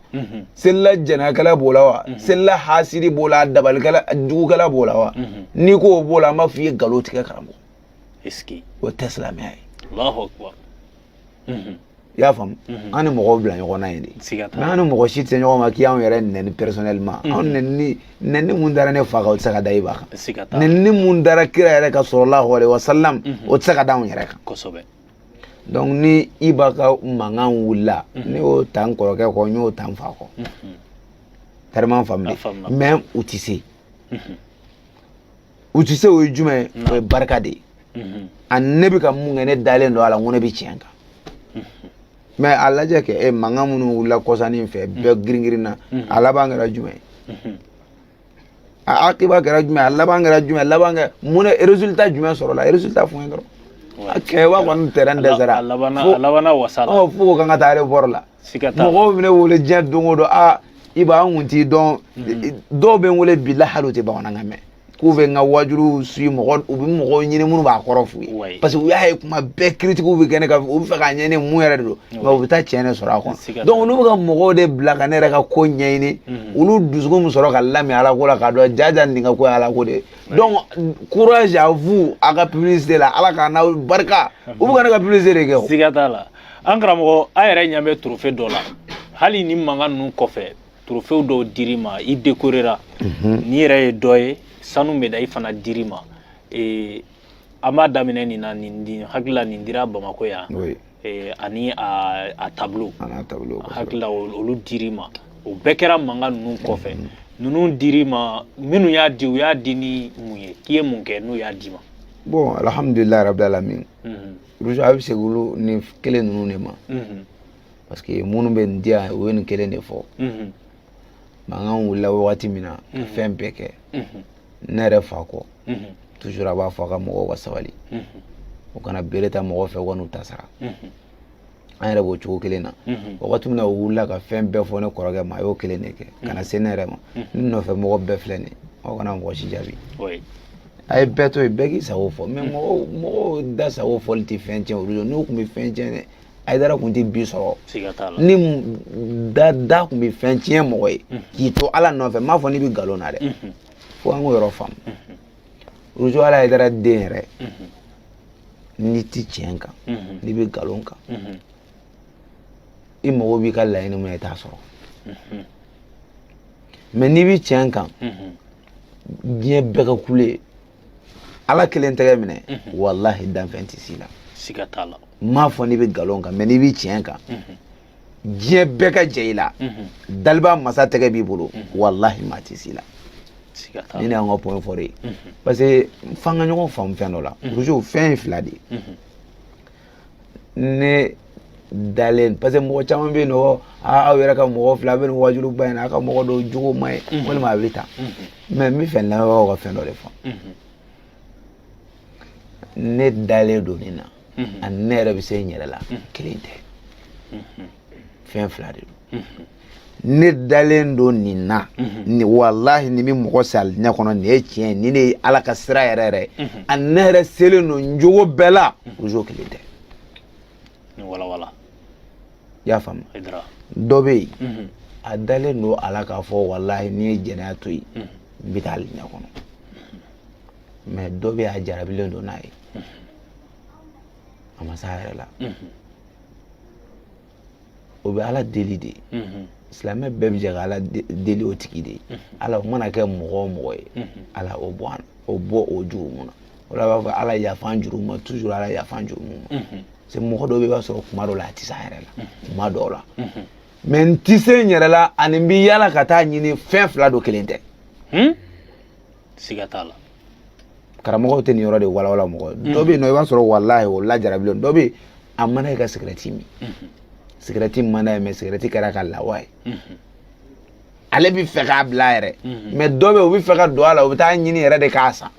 Selila jɛnɛkɛla b'o la wa? Selila hasiri b'o la, dabalikɛla jugukɛla b'o la wa? N'i ko o b'o la, an b'a fɔ i ye nkalon tigɛ, karamɔgɔ. O tɛ silamɛya ye. I y'a faamu? An ni mɔgɔw bila ɲɔgɔn na yen de, mais an ni mɔgɔ si tɛ se ɲɔgɔn ma k'i y'anw yɛrɛ nɛni personnellement. Anw nɛni, nɛni mun dara ne fa kan, o tɛ se ka da i ba kan. Nɛni mun dara kira yɛrɛ kan sallallahu alaihi wasallam, o tɛ se ka da anw yɛrɛ kan. Donc ni i b'a ka mankan wulila, ne y'o ta n kɔrɔkɛ kɔ, n y'o ta n fa kɔ, tellement faamu, mais u tɛ se, u tɛ se. O ye jumɛn ye? O ye barika de ye. Ani ne bɛ ka mun kɛ, ne dalen don a la n ko ne bɛ tiɲɛ kan. Mais a lajɛ kɛ, e mankan minnu wulila kɔsannin fɛ, bɛɛ girin girin na, a laban kɛra jumɛn ye? A akiba kɛra jumɛn? A laban kɛra jumɛn? A laban kɛra mun ne? Résultat jumɛn sɔrɔla? Résultat fɔ n ye dɔrɔn. A kɛba kɔni terrain dɛsɛra. A labanna wasa la. Ɔ, fo ko k'an ka taa aéroport la. Mɔgɔw bɛ ne wele diɲɛ don o don, aa, i b'a, an kun t'i dɔn. Dɔw bɛ n wele bi la, hali u tɛ bamanankan mɛn, k'u bɛ n ka wajulu suit. Mɔgɔ u bɛ mɔgɔw ɲini minnu b'a kɔrɔ f'u ye, parce que u y'a ye kuma bɛɛ critiques bɛ kɛ ne kan, u bɛ fɛ k'a ɲɛɲini mun yɛrɛ de don, mais u bɛ taa tiɲɛ de sɔrɔ a kɔnɔ. Donc olu bɛ ka mɔgɔw de bila ka ne yɛrɛ ka ko ɲɛɲini. Olu dusukun bɛ sɔrɔ ka lamɛn Ala ko la, k'a dɔn jaja nin ka ko ye Ala ko de ye. Donc courage à vous, a ka publicité la, Ala k'a n'aw barika. U bɛ ka ne ka publicité de kɛ o. Siga t'a la. An karamɔgɔ, an yɛrɛ ɲɛ bɛ trophée dɔ la. Hali ni mankan ninnu kɔfɛ, trophée dɔw dir'i ma, i décorera. N'i yɛrɛ ye dɔ ye, sanu médaille fana dir'i ma. An b'a daminɛ nin na, nin hakili la, nin dira Bamakɔ yan, ani a tableau. Hakili la, olu dir'i ma. O bɛɛ kɛra mankan ninnu kɔfɛ. Ninnu dir'i ma, minnu y'a di, u y'a di ni mun ye? K'i ye mun kɛ n'u y'a d'i ma? Bon, alhamdulilayi rabil alamin. Rouge, a bɛ segin olu ni kelen ninnu de ma, parce que minnu bɛ nin di yan, u ye nin kelen de fɔ. Mankan wulila wagati min na, ka fɛn bɛɛ kɛ, ne yɛrɛ fa kɔ, toujours a b'a fɔ a ka mɔgɔw ka sabali, u kana bere ta mɔgɔ fɛ, u ka n'u ta sara. An yɛrɛ b'o cogo kelen na. Wagati min na u wulila ka fɛn bɛɛ fɔ ne kɔrɔkɛ ma, a y'o kelen de kɛ ka na se ne yɛrɛ ma. Ne nɔfɛ mɔgɔ bɛɛ filɛ nin ye, aw kana mɔgɔ si jaabi. A ye bɛɛ to yen, bɛɛ k'i sago fɔ. Mais mɔgɔw da sago fɔli tɛ fɛn tiɲɛ olu ye. N'u tun bɛ fɛn tiɲɛ dɛ, Hayidara tun tɛ bi sɔrɔ. Ni da tun bɛ fɛn tiɲɛ mɔgɔ ye k'i to Ala nɔfɛ, n m'a fɔ n'i bɛ nkalon na dɛ, fo an k'o yɔrɔ faamu. Rouge, Ala Hayidara den yɛrɛ, n'i ti tiɲɛ kan, n'i bɛ nkalon kan, I mago b'i ka laɲini mun na, i t'a sɔrɔ. Mais n'i bɛ tiɲɛ kan, diɲɛ bɛɛ ka kule, Ala kelen tɛgɛ minɛ, walahi, danfɛn tɛ s'i la. Siga t'a la. N m'a fɔ n'i bɛ nkalon kan, mais n'i bɛ tiɲɛ kan, diɲɛ bɛɛ ka jɛ i la, daliba masa tɛgɛ b'i bolo, walahi, maa tɛ s'i la. Siga t'a Ni la. de y'an ka point fort ye, parce que f'an ka ɲɔgɔn faamu fɛn dɔ la. Roger, fɛn ye fila de ye. Ne dalen, parce que mɔgɔ caman bɛ yen nɔ, aa, aw yɛrɛ ka mɔgɔ fila a bɛ nin wajulu ba in na, aw ka mɔgɔ dɔw jogo man ɲi, walima a bɛ tan. Mais n bɛ fɛ n lamɛnbagaw ka fɛn dɔ de fɔ. Ne dalen don nin na ani ne yɛrɛ bɛ se n yɛrɛ la, kelen tɛ, fɛn fila de don. Ne dalen don nin na, ni walahi, nin bɛ mɔgɔ sa alijinɛ kɔnɔ, nin ye tiɲɛ ye, nin de ye Ala ka sira yɛrɛ yɛrɛ ye, ani ne yɛrɛ selen don n jogo bɛɛ la, o kelen tɛ. Ni wala wala. I y'a faamu? Haidara. Dɔ bɛ yen, a dalen don a la k'a fɔ walahi, n'i ye jɛnɛya to yen, n bɛ taa alijinɛ kɔnɔ. Mais dɔ bɛ yen, a jarabilen don n'a ye, a ma s'a yɛrɛ la. O bɛ Ala deli de. Silamɛ bɛɛ bɛ jɛ ka Ala deli o tigi de ye. Ala, o mana kɛ mɔgɔ o mɔgɔ ye, Ala o bɔ an o bɔ o jurumu na. O la, a b'a fɔ Ala yafa an jurumu ma toujours, Ala yafa an jurumu ma. C'est mɔgɔ dɔw bɛ yen, i b'a sɔrɔ kuma dɔw la, a tɛ s'a yɛrɛ la kuma dɔw la. Mais n tɛ se n yɛrɛ la ani n bɛ yala ka taa ɲini, fɛn fila don, kelen tɛ. Siga t'a la. Karamɔgɔw tɛ nin yɔrɔ de walawala mɔgɔ ye. Dɔ bɛ yen nɔ, i b'a sɔrɔ walahi, o lajarabilen dɔ bɛ yen, a mana ye ka sigɛrɛti min, sigɛrɛti man d'a ye, mais sigɛrɛti kɛra ka lawa ye, ale bɛ fɛ k'a bila yɛrɛ. Mais dɔ bɛ yen, o bɛ fɛ ka don a la, o bɛ taa ɲini yɛrɛ de k'a san.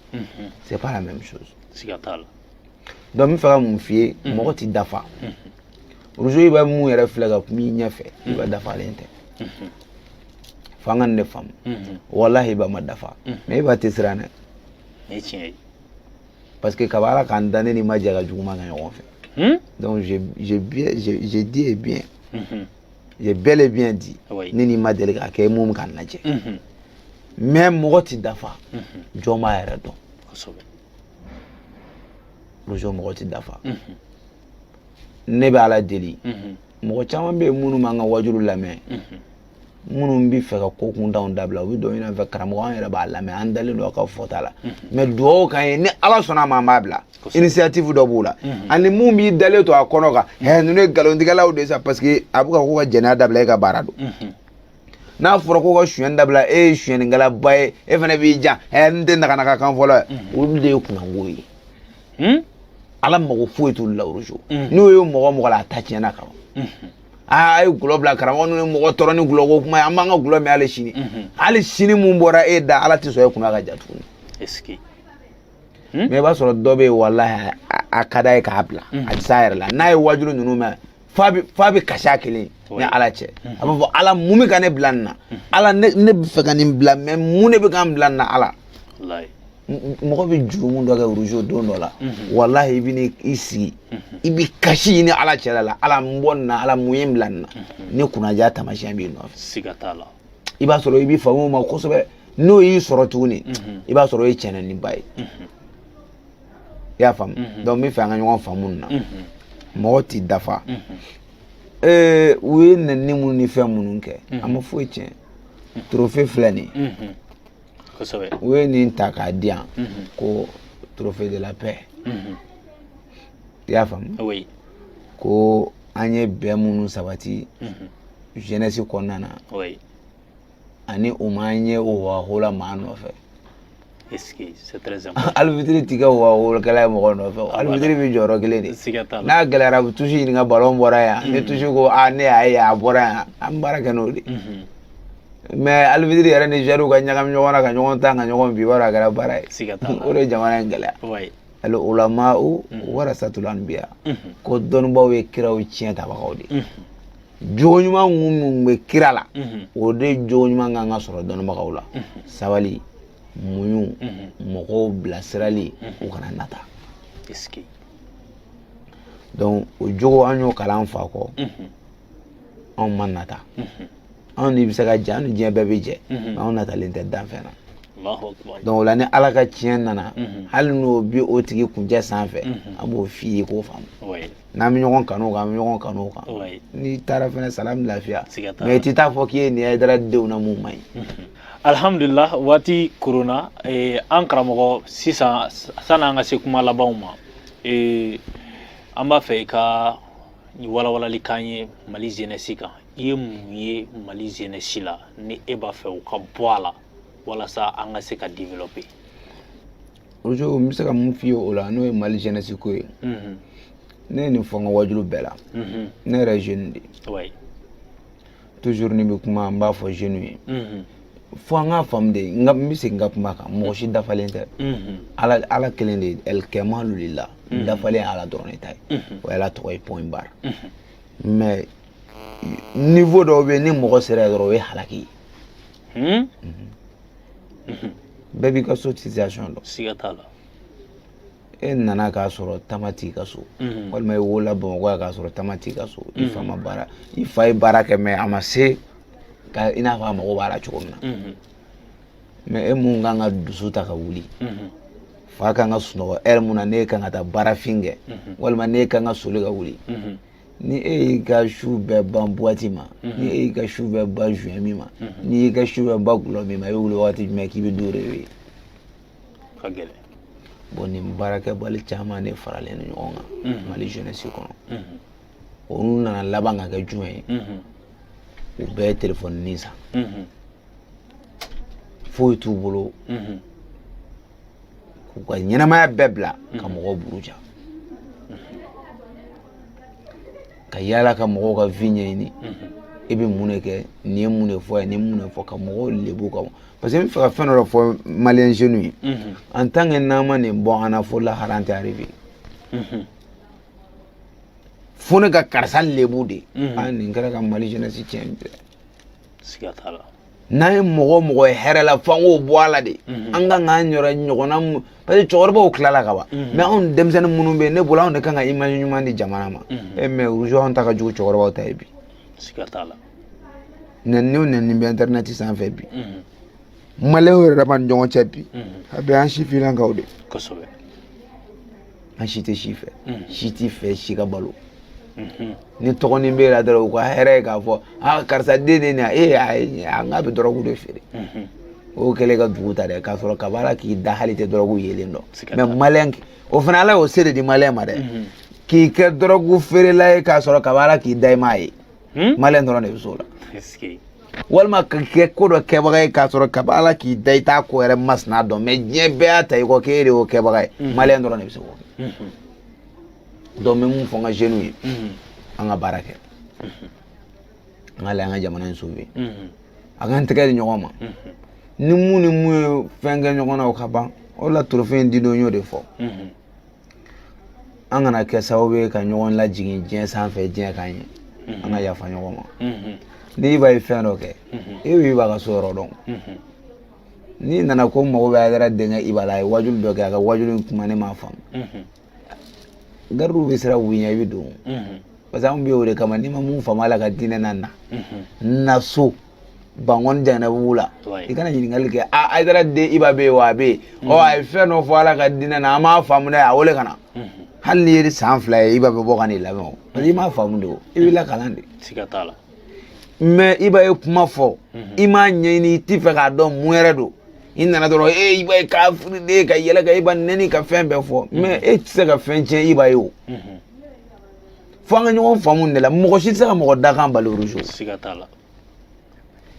C'est pas la même chose. Siga t'a la. Donc n bɛ fɛ ka mun f'i ye? Mɔgɔ ti dafa. Roger, i bɛ mun yɛrɛ filɛ ka kuma i ɲɛfɛ, i b'a dafalen tɛ. F'an ka nin de faamu. Walahi, i ba ma dafa, mais i ba tɛ siran dɛ. Nin ye tiɲɛ ye. Parce que kaba Ala k'an dan, ne ni ma jɛ ka juguman kɛ ɲɔgɔn fɛ. Donc j'ai bien, j'ai dit et bien, j'ai bel et bien dit. Ne ni ma deli k'a kɛ mun k'a lajɛ. Mais mɔgɔ ti dafa, jɔn b'a yɛrɛ dɔn. Roger, mɔgɔ ti dafa. Ne bɛ Ala deli. Mɔgɔ caman bɛ yen minnu b'an ka wajulu lamɛn, minnu bɛ fɛ ka ko kuntanw dabila, u bɛ dɔn ɲini an fɛ. Karamɔgɔ, an yɛrɛ b'a lamɛn, an dalen don aw ka fɔta la, mais dugawu kan ye, ni Ala sɔnna a ma, an b'a bila. Initiative dɔ b'u la, ani mun b'i dalen to a kɔnɔ kan, hɛ, ninnu ye nkalontigɛlaw de ye sa, parce que a bɛ ka ko ka jɛnɛya dabila, e ka baara don. N'a fɔra ko ka sonyɛni dabila, e ye sonyɛnikɛlaba ye, e fana b'i jan, hɛ, n tɛ naganaka kan fɔlɔ ye. Olu de ye kunnango ye. Ala mago foyi t'olu la. Roger, n'o ye mɔgɔ mɔgɔ la, a ta tiɲɛna ka ban. Aa, a ye gulɔ bila, karamɔgɔ ninnu ye mɔgɔ tɔɔrɔ ni gulɔ ko kuma ye. An b'an ka gulɔ min hali sini, hali sini. Mun bɔra e da, Ala tɛ sɔn e kunna ka ja tuguni. Est-ce que Mais i b'a sɔrɔ dɔ bɛ yen, walahi, a ka d'a ye k'a bila, a tɛ s'a yɛrɛ la. N'a ye wajulu ninnu mɛn, f'a bɛ kasi a kelen ni Ala cɛ. A b'a fɔ: Ala, mun bɛ ka ne bila nin na? Ala, ne bɛ fɛ ka nin bila, mais mun de bɛ ka n bila nin na, Ala? Walahi. Mɔgɔ bɛ jurumu dɔ kɛ, Roger, don dɔ la, walahi, i bɛ i sigi, i bɛ kasi ni Ala cɛla la: Ala, n bɔ nin na. Ala, mun ye n bila nin na? Ni kunnaja taamasiyɛn b'i nɔfɛ. Siga t'a la. I b'a sɔrɔ i bɛ faamu ma kosɛbɛ. N'o y'i sɔrɔ tuguni, i b'a sɔrɔ o ye tiɲɛniba ye. I y'a faamu? Donc n bɛ fɛ an ka ɲɔgɔn faamu nin na. Mɔgɔ ti dafa. U ye nɛni minnu ni fɛn minnu kɛ, a ma foyi tiɲɛ. Trophée filɛ nin ye. U ye nin ta k'a di yan ko trophée de la paix. I y'a faamu? Oui. Ko an ye bɛn minnu sabati jeunesse kɔnɔna na, ani u m'an ye o waho la maa nɔfɛ. Est-ce que c'est très important. Arbitre ti kɛ wahokɛla ye mɔgɔ nɔfɛ. Arbitre bɛ jɔyɔrɔ kelen de. Siga t'a la. N'a gɛlɛyara, a bɛ touche ɲininka: ballon bɔra yan? Ni touche ko a ne y'a ye, a bɔra yan, an bɛ baara kɛ n'o de. Mais arbitre yɛrɛ ni joueur ka ɲagami ɲɔgɔn na, ka ɲɔgɔn tan, ka ɲɔgɔn bin, i b'a dɔn a kɛra baara ye. Siga t'a la. O de ye jamana in gɛlɛya. Al ulama'u warasatul anbiya, ko dɔnnibaaw ye kiraw tiɲɛ tabagaw de ye. Jogo ɲuman minnu bɛ kira la, o de jogo ɲuman kan ka sɔrɔ dɔnnibagaw la: sabali, muɲu, mɔgɔw bilasirali, u kana nata. Est-ce que Donc o jogo, an y'o kalan an fa kɔ. Anw ma nata. Anw ni bɛ se ka jɛ, an ni diɲɛ bɛɛ bɛ jɛ, mais anw natalen tɛ danfɛn na. Donc o la ni Ala ka tiɲɛ nana, hali n'o bi o tigi kuncɛ sanfɛ, an b'o f'i ye k'o faamu. N'an bɛ ɲɔgɔn kanu o kan, an bɛ ɲɔgɔn kanu o kan. N'i taara fɛnɛ, salam, lafiya. Mais i tɛ taa fɔ k'i ye nin Hayidara denw na mun man ɲi. Alhamdulillah, waati korona. An karamɔgɔ, sisan san'an ka se kuma labanw ma, an b'a fɛ i ka walawalali k'an ye Mali jeunesse kan. I ye mun ye Mali jeunesse la ni e b'a fɛ u ka bɔ a la walasa an ka se ka développer? Rojo, n bɛ se ka mun f'i ye o la, n'o ye Mali jeunesse ko ye? Ne ye nin fɔ n ka wajulu bɛɛ la. Ne yɛrɛ ye jeune de ye. Toujours ni bɛ kuma, n b'a fɔ jeune ye, fo an k'a faamu de. N bɛ segin n ka kuma kan, mɔgɔ si dafalen tɛ. Ala, Ala kelen de, el kamalu lillah, dafalen ye Ala dɔrɔn de ta ye. O ye Ala tɔgɔ ye, point barre. Mais niveau dɔw bɛ yen, ni mɔgɔ sera yen dɔrɔn, o ye halaki ye. Bɛɛ b'i ka so situation dɔn. Siga t'a la. E nana k'a sɔrɔ tama t'i ka so, walima i wolola Bamakɔ yan k'a sɔrɔ tama t'i ka so. I fa ma baara, i fa ye baara kɛ, mais a ma se ka i n'a fɔ a mago b'a la cogo min na. Mais e mun kan ka dusu ta ka wuli, fa kan ka sunɔgɔ heure mun na, n'e kan ka taa baarafin kɛ, walima n'e kan ka soli ka wuli, ni e y'i ka su bɛɛ ban boîte ma, ni e y'i ka su bɛɛ ban joint min ma, n'i y'i ka su bɛɛ ban gulɔ min ma, i bɛ wuli waati jumɛn k'i bɛ du réveiller? Ka gɛlɛn. Bon, nin baarakɛbali caman de faralen don ɲɔgɔn kan Mali jeunesse kɔnɔ. Olu nana laban ka kɛ jumɛn ye? U bɛɛ ye telefɔni san, foyi t'u bolo k'u ka ɲɛnamaya bɛɛ bila ka mɔgɔw buruja, ka yaala ka mɔgɔw ka vie ɲɛɲini. E bɛ mun de kɛ? Nin ye mun de fɔ ye, nin ye mun de fɔ, ka mɔgɔw lebu ka. Parce que n bɛ fɛ ka fɛn dɔ fɔ malien jeunes ye. En tant que n'an ma nin bɔ an na, fo lahara an tɛ arrivé. Fo ne ka karisa lebu de. Ah, nin kɛra ka Mali jeunesse tiɲɛ dɛ. Siga t'a la. N'an ye mɔgɔ o mɔgɔ ye hɛrɛ la, fo an k'o bɔ a la de. An kan k'an yɛrɛ ɲɔgɔnna mun, parce que cɛkɔrɔbaw tilala ka ban, mais anw denmisɛnnin minnu bɛ yen, ne bolo anw de kan ka image ɲuman di jamana ma. E mais rouge, anw ta ka jugu cɛkɔrɔbaw ta ye bi. Siga t'a la. Nɛni o nɛni bɛ internet sanfɛ bi, maliyɛnw yɛrɛ dama ni ɲɔgɔn cɛ bi, a bɛ an sifinnakaw de. An si tɛ si fɛ, si t'i fɛ si ka balo. Ni tɔgɔnin b'e la dɔrɔn, u ka hɛrɛ ye k'a fɔ aa karisa den de nin e an k'a bɛ dɔrɔgu de feere. O kɛlen ka dugu ta dɛ, k'a sɔrɔ kaba la k'i da hali tɛ dɔrɔgu yelen dɔn. Mais maliyɛn, o fana Ala y'o se de di maliyɛn ma dɛ, k'i kɛ dɔrɔgu feerela ye k'a sɔrɔ kaba la k'i da i m'a ye. Maliyɛn dɔrɔn de bɛ s'o la. Walima ka kɛ ko dɔ kɛbaga ye k'a sɔrɔ kaba ala k'i da i t'a ko yɛrɛ masina dɔn, mais diɲɛ bɛɛ y'a ta i kɔ k'e de y'o kɛbaga ye. Maliyɛn dɔrɔn de bɛ se k'o kɛ. Donc n bɛ mun fɔ n ka jeunes ye? An ka baara kɛ, an ka lajɛ an ka jamana in sauver, a k'an tɛgɛ di ɲɔgɔn ma. Ni mun ni mun ye fɛn kɛ ɲɔgɔn na, o ka ban. O la trophée in di don, n y'o de fɔ, an kana kɛ sababu ye ka ɲɔgɔn lajigin diɲɛ sanfɛ, diɲɛ k'an ye. An ka yafa ɲɔgɔn ma. N'i b'a ye fɛn dɔ kɛ, e b'i b'a ka so yɔrɔ dɔn. N'i nana ko mago bɛ Hayidara denkɛ Iba la, a ye wajulu dɔ kɛ, a ka wajulu in kuma ne m'a faamu, garidiw bɛ sira wuli ɲɛ, i bɛ don, parce que anw bɛ o de kama. N'i ma mun faamu a la ka diinɛ na, na na so Bankɔni Jangɛnɛbugu la, i kana ɲininkali kɛ. A Hayidara den Iba bɛ yen wa? A bɛ yen. Ɔ, a ye fɛn dɔ fɔ Ala ka diinɛ na, an m'a faamu dɛ, a wele ka na. Hali n'i ye san 2 ye, Iba bɛ bɔ ka n'i lamɛn o, parce que i m'a faamu de o, i b'i lakalan de. Siga t'a la. Mais Iba ye kuma fɔ, i m'a ɲɛɲini, i t'i fɛ k'a dɔn mun yɛrɛ don, i nana dɔrɔn e Iba ye kafiri de ye, ka yɛlɛ ka Iba nɛni, ka fɛn bɛɛ fɔ. Mais e tɛ se ka fɛn tiɲɛ Iba ye o. Fo an ka ɲɔgɔn faamu de la. Mɔgɔ si tɛ se ka mɔgɔ dakan bali, Rouge. Siga t'a la.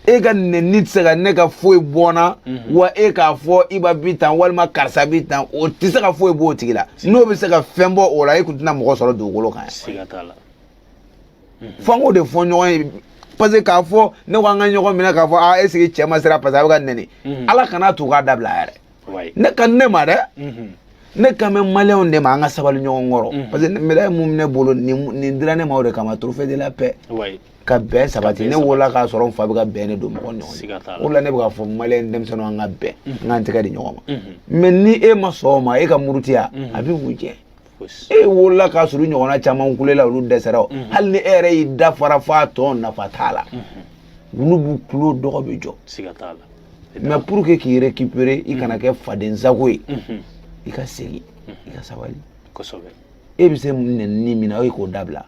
E ka nɛni tɛ se ka ne ka foyi bɔ n na. Wa e k'a fɔ Iba bi tan walima karisa bi tan, o tɛ se ka foyi bɔ o tigi la. N'o bɛ se ka fɛn bɔ o la, e kun tɛna mɔgɔ sɔrɔ dugukolo kan yan. Siga t'a la. Fo an k'o de fɔ ɲɔgɔn ye, parce que k'a fɔ ne ko an ka ɲɔgɔn minɛ, k'a fɔ aa est ce que cɛ ma sera, parce que a bɛ ka nɛni. Ala kana to k'a dabila yɛrɛ. Ne ka ne ma dɛ, ne kan bɛ maliyɛnw de ma, an ka sabali ɲɔgɔn kɔrɔ, parce que médaille mun bɛ ne bolo, nin dira ne ma o de kama, trophée de la paix, ka bɛn sabati. Ne wolola k'a sɔrɔ n fa bɛ ka bɛn de don mɔgɔ ni ɲɔgɔn cɛ. O la ne bɛ k'a fɔ maliyɛn denmisɛnninw, an ka bɛn, an k'an tɛgɛ di ɲɔgɔn ma. Mais ni e ma sɔn o ma, e ka murutiya a bɛ mun jɛ? E wolola k'a sɔrɔ ɲɔgɔnna caman kulela, olu dɛsɛra o. Hali ni e yɛrɛ y'i da fara f'a tɔ, nafa t'a la. Olu b'u tulo dɔgɔ bɛ jɔ. Siga t'a la. Mais pour que k'i récupérer, i kana kɛ faden sago ye, i ka segin, i ka sabali. E bɛ se nɛnini min na, e k'o dabila.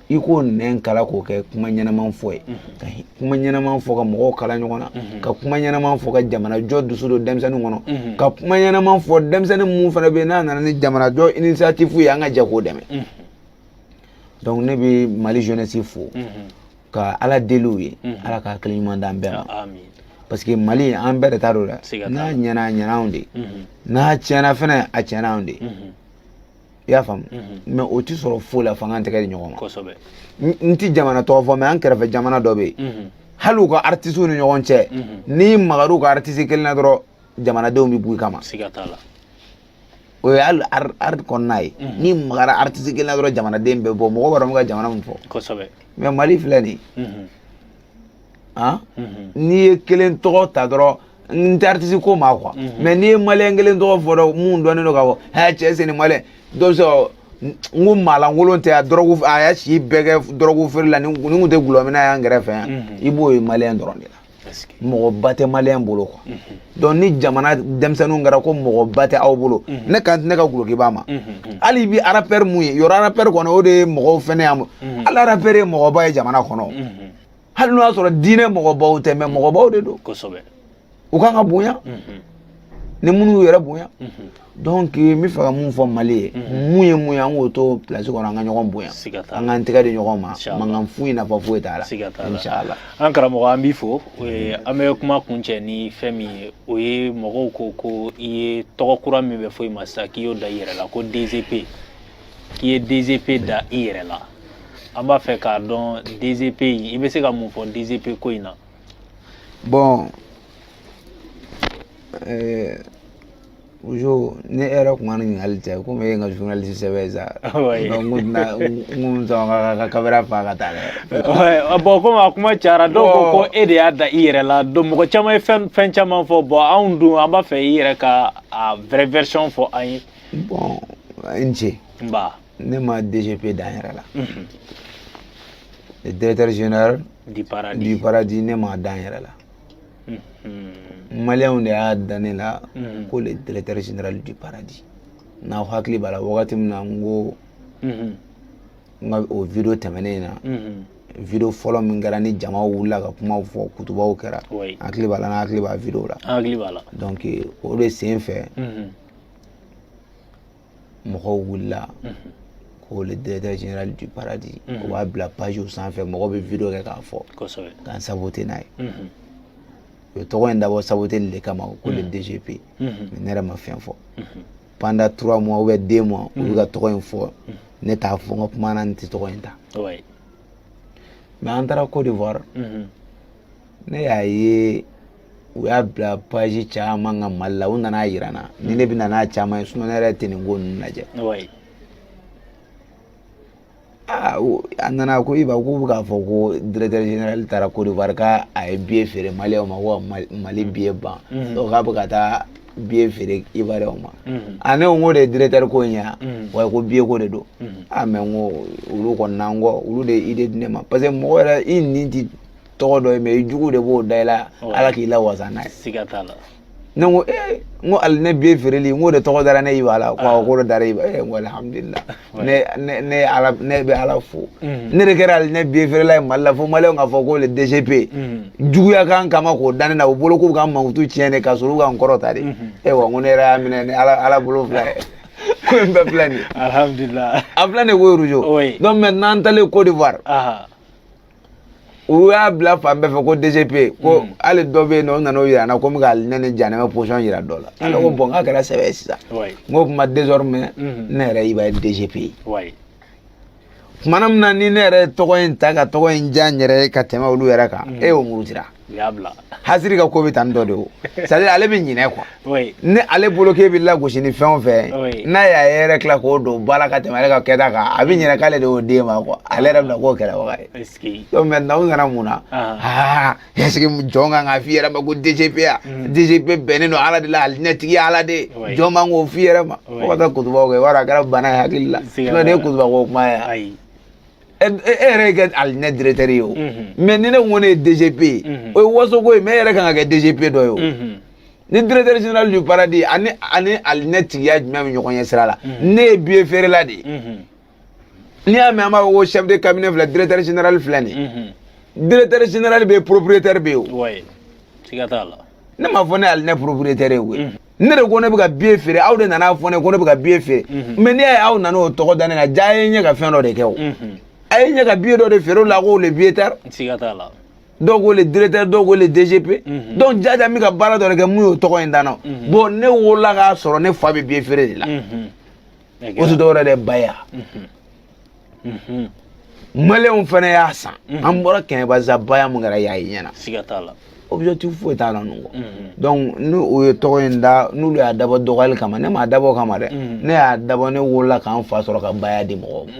I k'o nɛn kala k'o kɛ kuma ɲɛnama fɔ ye, ka kuma ɲɛnama fɔ ka mɔgɔw kala ɲɔgɔn na, ka kuma ɲɛnama fɔ ka jamanajɔ dusu don denmisɛnnin kɔnɔ, ka kuma ɲɛnama fɔ denmisɛnnin mun fana bɛ yen n'a nana ni jamanajɔ initiative ye, an ka jɛ k'o dɛmɛ. Donc ne bɛ Mali jeunesse fo ka Ala deli u ye, Ala ka hakili ɲuman d'an bɛɛ ma, parce que Mali, an bɛɛ de ta don dɛ. N'a ɲɛna, a ɲɛna anw de. N'a tiɲɛna fɛnɛ, a tiɲɛna anw de. I y'a faamu? Mais o ti sɔrɔ foyi la f'an k'an tɛgɛ di ɲɔgɔn ma. N ti jamana tɔgɔ fɔ, mais an kɛrɛfɛ jamana dɔ bɛ yen, hali u ka artiste ni ɲɔgɔn cɛ, n'i magar'u ka artiste kelen na dɔrɔn, jamanadenw bɛ bɔ i kama. O ye hali art kɔnɔna ye. N'i magara artiste kelen na dɔrɔn, jamanaden bɛ bɔ. Mɔgɔ b'a dɔn n bɛ ka jamana min fɔ. Mais Mali filɛ nin ye, han, n'i ye kelen tɔgɔ ta dɔrɔn, n tɛ artiste ko ma quoi, mais n'i ye maliyɛn kelen tɔgɔ fɔ dɔrɔn, mun dɔnnen don k'a fɔ hɛ cɛ sen ni maliyɛn dɔw bɛ se ka n ko maalankolon tɛ, a dɔrɔgu, a y'a si bɛɛ kɛ dɔrɔgu feere la, nin kun tɛ gulɔmina y'an kɛrɛfɛ yan, i b'o ye maliyɛn dɔrɔn de la. Mɔgɔba tɛ maliyɛn bolo quoi. Donc ni jamana denmisɛnninw kɛra ko mɔgɔba tɛ aw bolo, ne kan tɛ ne ka gulokiba ma. Hali i bɛ rappeur mun ye yɔrɔ, rappeur kɔnɔ, o de ye mɔgɔw fɛnɛ yan. Hali rappeur ye mɔgɔba ye jamana kɔnɔ, hali n'o y'a sɔrɔ diinɛ mɔgɔbaw tɛ, mais mɔgɔbaw de don. U kan ka bonya ni minnu y'u yɛrɛ bonya. Donc n bɛ fɛ ka mun fɔ Mali ye, mun ye mun ye, an k'o to place kɔnɔ, an ka ɲɔgɔn bonya, an k'an tɛgɛ di ɲɔgɔn ma. Mankan foyi, nafa foyi t'a la, inshallah. An karamɔgɔ, an b'i fo. An bɛ kuma kuncɛ ni fɛn min ye, o ye mɔgɔw ko ko i ye tɔgɔ kura min bɛ fɔ i ma sisan, k'i y'o da i yɛrɛ la, ko DGP, k'i ye DGP da i yɛrɛ la. An b'a fɛ k'a dɔn DGP in, i bɛ se ka mun fɔ DGP ko in na? Bon, Ujo, ne e yɛrɛ kun ka ɲininkali tɛ komi e ye n ka journaliste sɛbɛn ye sa, donc n kun tɛna n kun sɔn ka caméra fa ka taa dɛ. Bon, komi a kuma cayara, dɔw ko ko e de y'a da i yɛrɛ la, donc mɔgɔ caman ye fɛn caman fɔ. Bon, anw dun, an b'a fɛ i yɛrɛ ka a vraie version fɔ an ye. Bon, n ce. Nba. Ne ma DGP da n yɛrɛ la. Le directeur général du paradis. Du paradis, ne m'a da n yɛrɛ la. Maliyɛnw de y'a da ne la ko le directeur général du paradis. N'aw hakili b'a la, wagati min na n ko n ka o vidéo tɛmɛnen in na, vidéo fɔlɔ min kɛra ni jama wulila ka kumaw fɔ, kutubaw kɛra, hakili b'a la, n'a hakili b'a vidéo la. Hakili b'a la. Donc o de sen fɛ, mɔgɔw wulila ko le directeur général du paradis. O b'a bila page sanfɛ, mɔgɔw bɛ vidéo kɛ k'a fɔ k'an saboter n'a ye. U ye tɔgɔ in dabɔ saboteli de kama ko le DGP. Mais ne yɛrɛ ma fɛn fɔ pendant 3 mois ou bien 2 mois. U bɛ ka tɔgɔ in fɔ, ne t'a fɔ, n ka kuma na, n tɛ tɔgɔ in ta. Mais an taara Côte d'Ivoire, ne y'a ye u y'a bila page caman kan Mali la. U nana yira n na ni ne bɛ na n'a caman ye, sinon ne yɛrɛ tɛ nin ko ninnu lajɛ. Aa, a nana ko Iba, k'u bɛ k'a fɔ ko directeur général taara Côte d'Ivoire, k'a a ye billet feere maliyɛnw ma, ko ka Mali billet ban, donc k'a bɛ ka taa billet feere Ivoiriyɛnw ma. A ne ko n ko de ye directeur ko in ye wa, ko billet ko de don. A mais n ko olu kɔni n'an kɔ, olu de ye idée di ne ma, parce que mɔgɔ yɛrɛ i nin ti tɔgɔ dɔ ye, mais i jugu de b'o da i la, Ala k'i lawasa n'a ye. Siga t'a la. Ne ko ee, n ko hali ne billet feereli, n ko de tɔgɔ dara ne Iba la ko awɔ, ko de dara Iba. Ee, n ko alihamudulila, ne ne ne Ala, ne bɛ Ala fo. Ne de kɛra hali ne billet feerela ye Mali la, fo maliyɛnw k'a fɔ ko le DGP. Juguya kan kama k'o da ne na, u bolo k'u ka mankutu tiɲɛ de, k'a sɔrɔ u ka n kɔrɔ ta de. E wa, n ko ne yɛrɛ y'a minɛ ni Ala, Ala bolo fila ye. Ko in bɛɛ filɛ nin ye. Alhamdulillah. A filɛ nin ye ko Rougeau. Donc maintenant, an taalen Côte d'Ivoire, u y'a bila fan bɛɛ fɛ ko DGP, ko hali dɔ bɛ yen nɔ, o nana o yira n na ko n bɛ ka ne ni janɛmɛ position yira dɔ la. Ale ko bon, k'a kɛra sɛbɛ ye sisan. N ko kuma désormais, ne yɛrɛ Iba ye DGP ye. Kumana min na ni ne yɛrɛ ye tɔgɔ in ta ka tɔgɔ in diya n yɛrɛ ye ka tɛmɛ olu yɛrɛ kan, e y'o murutira. U y'a bila. Hasiri ka ko bɛ tan tɔ de o, c'est à dire ale bɛ ɲinɛ quoi. Ni ale bolo k'e bɛ lagosi ni fɛn o fɛn ye, n'a y'a yɛrɛ tila k'o don ba la ka tɛmɛ ale ka kɛta kan, a bɛ ɲinɛ k'ale de y'o d'e ma quoi. Ale yɛrɛ bɛna k'o kɛlɛbaga ye. Est-ce que Donc maintenant, u nana mun na? Aa, est ce que jɔn kan k'a f'i yɛrɛ ma ko DGP ya? DGP bɛnnen don Ala de la, alijinɛtigi Ala de. Jɔn man k'o f'i yɛrɛ ma. Fo ka taa kutubaw kɛ, i b'a dɔn a kɛra bana ye hakili la. Siga sinon ne ye t'a la. kutuba ko kuma ye. Ayi. E yɛrɛ ye kɛ alijinɛ directeur ye o, mais ni ne ko ne ye DGP ye, o ye wasoko ye, mais e yɛrɛ kan ka kɛ DGP dɔ ye o. Ni directeur général du paradis ani alijinɛ tigiya jumɛn bɛ ɲɔgɔn ɲɛ sira la? Ne ye billet feerela de ye. N'i y'a mɛn an b'a fɔ ko chef de cabinet filɛ, directeur général filɛ nin ye. Directeur général bɛ yen, propriétaire bɛ yen o. Ouais, siga t'a la. Ne m'a fɔ ne alijinɛ propriétaire ye koyi. Ne de ko ne bɛ ka billet feere, aw de nana fɔ ne ko ne bɛ ka billet feere. Mais n'i y'a ye aw nana o tɔgɔ da ne la, ja ye n ɲɛ ka fɛn dɔ de kɛ o. A ye n ɲɛ ka billet dɔ de feere o la ko le billetteur. Siga t'a la. Dɔw ko le directeur, dɔw ko le DGP. Donc jaja n bɛ ka baara dɔ de kɛ mun y'o tɔgɔ in da n na. Bon, ne wolola k'a sɔrɔ ne fa bɛ billet feere de la. O tɛ dɔwɛrɛ dɛ, baya. Maliyɛnw fana y'a san. An bɔra kɛmɛba baya mun kɛra y'a ye ɲɛna. Siga t'a la. Objectif foyi t'a la ninnu kɔ. Donc ni o ye tɔgɔ in da, n'olu y'a dabɔ dɔgɔyali kama, ne m'a dabɔ o kama dɛ. Ne y'a dabɔ, ne wolola k'an fa sɔrɔ ka baya di mɔgɔw ma.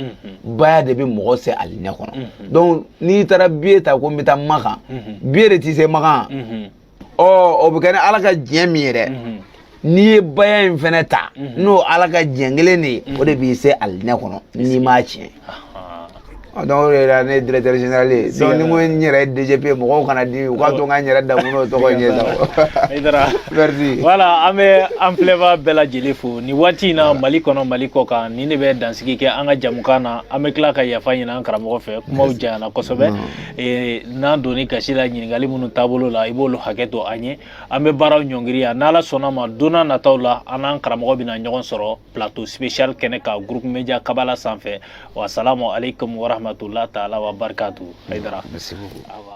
Baya de bɛ mɔgɔ se alijinɛ kɔnɔ. Donc n'i taara billet ta ko n bɛ taa Makan, billet de t'i se Makan. Ɔ, o bɛ kɛ ni Ala ka diɲɛ min ye dɛ, n'i ye baya in fɛnɛ ta, n'o Ala ka diɲɛ kelen de ye, o de b'i se alijinɛ kɔnɔ n'i m'a tiɲɛ. Donc o de la ne ye directeur général ye. Donc ni n ko n yɛrɛ ye DGP, mɔgɔw kana dimi, u k'a to n ka n yɛrɛ damu n'o tɔgɔ in ye sa. Haidara. Merci. Voilà, an bɛ an filɛbaa bɛɛ lajɛlen fo nin waati in na, Mali kɔnɔ, Mali kɔ kan. Nin de bɛ dansigi kɛ an ka jamukan na. An bɛ tila ka yafa ɲini an karamɔgɔ fɛ, kumaw janyana kosɛbɛ. N'an donni gasi la ɲininkali minnu taabolo la, i b'olu hakɛ to an ye. An bɛ baaraw ɲɔngiri yan. N'Ala sɔnna ma, don n'a nataw la, an n'an karamɔgɔ bɛna ɲɔgɔn sɔrɔ plateau spécial kɛnɛ kan, groupe média Kabala sanfɛ. Wa salamu aleykum wa rahmatulah taala wa barakatu. Haidara. Merci beaucoup. Awa.